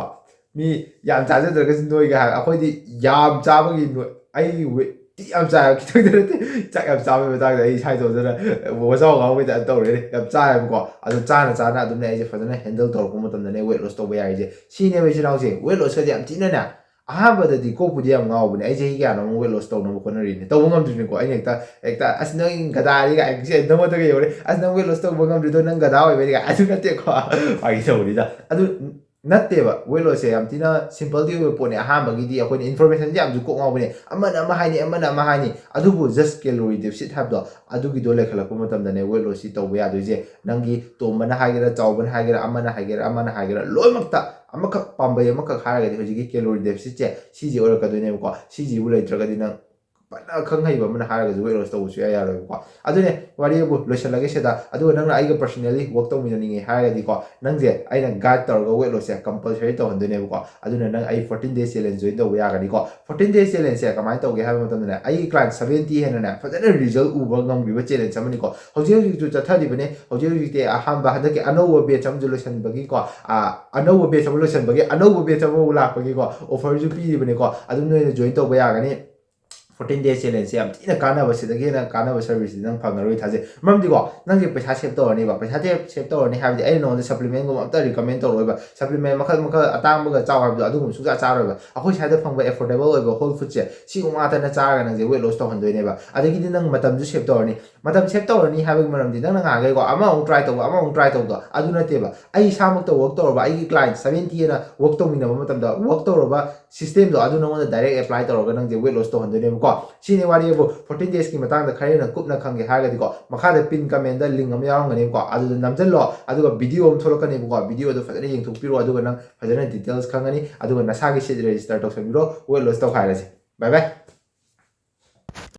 ꯃꯤ ꯌꯥꯝ ꯆꯥꯖꯗ꯭ꯔꯒꯁꯨ ꯅꯣꯏꯒ ꯍꯥꯏ, ꯑꯩꯈꯣꯏꯗꯤ ꯌꯥꯝ ꯆꯥꯕꯒꯤ ꯅꯣꯏ-, ꯑꯩ ꯋꯦꯠꯇꯤ ꯌꯥꯝ ꯆꯥꯏꯕ, ꯈꯤꯇꯪꯗ ꯅꯠꯇꯦ꯫ ꯆꯥꯛ ꯌꯥꯝ ꯆꯥꯕꯒꯤ ꯃꯇꯥꯡꯗ ꯑꯩ ꯏꯁꯥ ꯏꯇꯣꯝꯇꯅ ꯋꯥꯖꯥꯎ ꯉꯥꯡꯕꯩ ꯇꯥꯏꯞ ꯇꯧꯔꯦꯅꯦ꯫ ꯌꯥꯝ ꯆꯥꯏꯕꯀꯣ꯫ ꯑꯗꯣ ꯆꯥꯅ ꯆꯥꯅ ꯑꯗꯨꯝꯅꯦ ꯑꯩꯁꯦ ꯐꯖꯅ ꯍꯦꯟꯗꯜ ꯇꯧꯔꯛꯄ ꯃꯇꯝꯗꯅꯦ ꯋꯦꯠ ꯂꯣꯁ ꯇꯧꯕ ꯌꯥꯔꯤꯁꯦ꯫ ꯁꯤꯅꯦꯕ ꯏꯆꯤꯟ ꯏꯅꯥꯎꯁꯦ꯫ ꯋꯦꯠ ꯂꯣꯁꯀꯗꯤ ꯌꯥꯝ ꯊꯤꯅꯅꯦ, ꯑꯍꯥꯟꯕꯗꯗꯤ ꯀꯣꯛꯄꯨꯗꯤ ꯌꯥꯝ ꯉꯥꯎꯕꯅꯦ꯫ ꯑꯩ ꯆꯍꯤ ꯀꯌꯥꯅꯣ ꯑꯃꯨꯛ ꯋꯦꯠ ꯂꯣꯁ ꯇꯧꯅꯕ ꯍꯣꯠꯅꯔꯤꯅꯦ꯫ ꯇꯧꯕ ꯉꯝꯗ꯭ꯔꯤꯅꯤꯀꯣ꯫ ꯑꯩꯅ ꯍꯦꯛꯇ, ꯍꯦꯛꯇ "ꯑꯁ ꯅꯪ ꯒꯗꯥꯗꯤ" ꯀꯥꯏ ꯁꯦ ꯅꯉꯣꯟꯗꯒ ꯌꯧꯔꯦ꯫ "ꯑꯁ ꯅꯪ ꯋꯦꯠ ꯂꯣꯁ ꯇꯧꯕ ꯉꯝꯗ꯭ꯔꯤꯗꯣ ꯅꯪ ꯒꯗꯥ ꯑꯣꯏꯕꯩꯅꯤ" ꯀꯥꯏ꯫ ꯑꯗꯨ ꯅꯠꯇꯦꯀꯣ꯫ ꯐꯥꯒꯤ ꯇꯧꯕꯅꯤꯗ꯫ ꯑꯗꯨ ꯅꯠꯇꯦꯕ꯫ ꯋꯦꯠ ꯂꯣꯁꯁꯦ ꯌꯥꯝ ꯊꯤꯅ ꯁꯤꯝꯄꯜꯗꯤ ꯑꯣꯏꯕ ꯄꯣꯠꯅꯦ꯫ ꯑꯍꯥꯟꯕꯒꯤꯗꯤ ꯑꯩꯈꯣꯏꯅ ꯏꯟꯐꯣꯔꯃꯦꯁꯟꯁꯦ ꯌꯥꯝꯁꯨ ꯀꯣꯛ ꯉꯥꯎꯕꯅꯦ꯫ ꯑꯃꯅ ꯑꯃ ꯍꯥꯏꯅꯤ, ꯑꯃꯅ ꯑꯃ ꯍꯥꯏꯅꯤ꯫ ꯑꯗꯨꯕꯨ just calorie deficit ꯍꯥꯏꯕꯗꯣ, ꯑꯗꯨꯒꯤꯗꯣ ꯂꯩꯈꯠꯂꯛꯄ ꯃꯇꯝꯗꯅꯦ ꯋꯦꯠ ꯂꯣꯁꯁꯤ ꯇꯧꯕ ꯌꯥꯗꯣꯏꯁꯦ꯫ ꯅꯪꯒꯤ ꯇꯣꯝꯕꯅ ꯍꯥꯏꯒꯦꯔꯥ, ꯆꯥꯎꯕꯅ ꯍꯥꯏꯒꯦꯔꯥ, ꯑꯃꯅ ꯍꯥꯏꯒꯦꯔꯥ, ꯑꯃꯅ ꯍꯥꯏꯒꯦꯔꯥ, ꯂꯣꯏꯅꯃꯛꯇ ꯑꯃꯈꯛ, ꯄꯥꯝꯕꯩ ꯑꯃꯈꯛ ꯍꯥꯏꯔꯒꯗꯤ ꯍꯧꯖꯤꯛꯀꯤ calorie deficitꯁꯦ ꯁꯤꯁꯦ ꯑꯣꯏꯔꯛꯀꯗꯣꯏꯅꯦꯕꯀꯣ꯫ ꯁꯤꯁꯤꯕꯨ ꯂꯩꯇ꯭ꯔꯒꯗꯤ ꯅꯪ ꯐꯅ ꯈꯪ ꯍꯩꯕ ꯑꯃꯅ ꯍꯥꯏꯔꯒꯁꯨ ꯋꯦꯠ ꯂꯣꯁ ꯇꯧꯕ ꯁꯨꯡꯌꯥ ꯌꯥꯔꯣꯏꯕꯀꯣ꯫ ꯑꯗꯨꯅꯦ ꯋꯥꯔꯤꯕꯨ ꯂꯣꯏꯁꯤꯜꯂꯒꯦ ꯁꯤꯗ꯫ ꯑꯗꯨꯒ ꯅꯪꯅ ꯑꯩꯒ personally work ꯇꯧꯃꯤꯟꯅꯅꯤꯡꯉꯦ ꯍꯥꯏꯔꯒꯗꯤꯀꯣ, ꯅꯪꯁꯦ ꯑꯩꯅ guide ꯇꯧꯔꯒ ꯋꯦꯠ ꯂꯣꯁꯁꯦ compulsory ꯇꯧꯍꯟꯗꯣꯏꯅꯦꯕꯀꯣ꯫ ꯑꯗꯨꯅ ꯅꯪ ꯑꯩ fourteen days challenge join ꯇꯧꯕ ꯌꯥꯒꯅꯤꯀꯣ꯫ Fourteen days challengeꯁꯦ ꯀꯃꯥꯏꯅ ꯇꯧꯒꯦ ꯍꯥꯏꯕ ꯃꯇꯝꯗꯅꯦ, ꯑꯩꯒꯤ client seventy ꯍꯦꯟꯅꯅꯦ ꯐꯖꯅ result ꯎꯕ ꯉꯝꯈꯤꯕ challenge ꯑꯃꯅꯤꯀꯣ꯫ ꯍꯧꯖꯤꯛ ꯍꯧꯖꯤꯛꯁꯨ ꯆꯠꯊꯔꯤꯕꯅꯦ꯫ ꯍꯧꯖꯤꯛ ꯍꯧꯖꯤꯛꯇꯤ ꯑꯍꯥꯟꯕ ꯍꯟꯗꯛꯀꯤ ꯑꯅꯧꯕ batch ꯑꯃꯁꯨ ꯂꯣꯏꯁꯤꯟꯕꯒꯤꯀꯣ, ꯑ, ꯑꯅꯧꯕ batch ꯑꯃ ꯂꯣꯏꯁꯤꯟꯕꯒꯤ ꯑꯅꯧꯕ batch ꯑꯃꯃꯨꯛ ꯂꯥꯛꯄꯒꯤꯀꯣ offerꯁꯨ ꯄꯤꯔꯤꯕꯅꯤꯀꯣ꯫ ꯑꯗꯨꯝ ꯅꯣꯏꯅ join ꯇꯧꯕ ꯌꯥꯒꯅꯤ꯫ Fourteen days challengeꯁꯦ ꯌꯥꯝ ꯊꯤꯅ ꯀꯥꯟꯅꯕ, ꯁꯤꯗꯒꯤ ꯍꯦꯟꯅ ꯀꯥꯟꯅꯕ serviceꯇꯤ ꯅꯪ ꯐꯪꯉꯔꯣꯏ ꯊꯥꯖꯩ꯫ ꯃꯔꯝꯗꯤꯀꯣ, ꯅꯪꯁꯦ ꯄꯩꯁꯥ save ꯇꯧꯔꯅꯤꯕ꯫ ꯄꯩꯁꯥ save ꯇꯧꯔꯅꯤ ꯍꯥꯏꯕꯗꯤ ꯑꯩꯅ ꯅꯉꯣꯟꯗ supplementꯒꯨꯝꯕ ꯑꯝꯇ recommend ꯇꯧꯔꯣꯏꯕ꯫ Supplement ꯃꯈꯜ ꯃꯈꯜ ꯑꯇꯥꯡꯕꯒ ꯆꯥꯎ ꯍꯥꯏꯕꯗꯣ ꯑꯗꯨꯒꯨꯝꯕ ꯁꯨꯡꯆꯥ ꯆꯥꯔꯣꯏꯕ꯫ ꯑꯩꯈꯣꯏ ꯁ꯭ꯋꯥꯏꯗ ꯐꯪꯕ affordable ꯑꯣꯏꯕ whole foodꯁꯦ, ꯁꯤꯒꯨꯝꯕ ꯉꯥꯛꯇꯅ ꯆꯥꯔꯒ ꯅꯪꯁꯦ weight loss ꯇꯧꯍꯟꯗꯣꯏꯅꯦꯕ꯫ ꯑꯗꯒꯤꯗꯤ ꯅꯪ ꯃꯇꯝꯁꯨ save ꯇꯧꯔꯅꯤ꯫ ꯃꯇꯝ save ꯇꯧꯔꯅꯤ ꯍꯥꯏꯕꯒꯤ ꯃꯔꯝꯗꯤ ꯅꯪꯅ ꯉꯥꯡꯈꯩꯀꯣ, ꯑꯃꯃꯨꯛ try ꯇꯧꯕ, ꯑꯃꯃꯨꯛ try ꯇꯧꯕꯗꯣ ꯑꯗꯨ ꯅꯠꯇꯦꯕ꯫ ꯑꯩ ꯏꯁꯥꯃꯛꯇ work ꯇꯧꯔꯕ, ꯑꯩꯒꯤ client seventy ꯑꯅ work ꯇꯧꯃꯤꯟꯅꯕ ꯃꯇꯝꯗ work ꯇꯧꯔꯕ systemꯗꯣ ꯑꯗꯨ ꯅꯉꯣꯟꯗ direct apply ꯇꯧꯔꯒ ꯅꯪꯁꯦ weight loss ꯇꯧꯍꯟꯗꯣꯏꯅꯦꯕꯀꯣ꯫ ꯁꯤꯅꯤ ꯋꯥꯔꯤꯕꯨ꯫ Fourteen daysꯀꯤ ꯃꯇꯥꯡꯗ ꯈꯔ ꯍꯦꯟꯅ ꯀꯨꯞꯅ ꯈꯪꯒꯦ ꯍꯥꯏꯔꯒꯗꯤꯀꯣ, ꯃꯈꯥꯗ pin commentꯗ link ꯑꯃ ꯌꯥꯎꯔꯝꯒꯅꯦꯕꯀꯣ, ꯑꯗꯨꯗ ꯅꯝꯁꯤꯜꯂꯣ꯫ ꯑꯗꯨꯒ video ꯑꯃ ꯊꯣꯛꯂꯛꯀꯅꯦꯕꯀꯣ, videoꯗꯣ ꯐꯖꯅ ꯌꯦꯡꯊꯣꯛꯄꯤꯔꯣ꯫ ꯑꯗꯨꯒ ꯅꯪ ꯐꯖꯅ details ꯈꯪꯒꯅꯤ꯫ ꯑꯗꯨꯒ ꯅꯁꯥꯒꯤ seat register ꯇꯧꯁꯟꯕꯤꯔꯣ꯫ Weight loss ꯇꯧꯈꯥꯏꯔꯁꯦ꯫ Bye bye꯫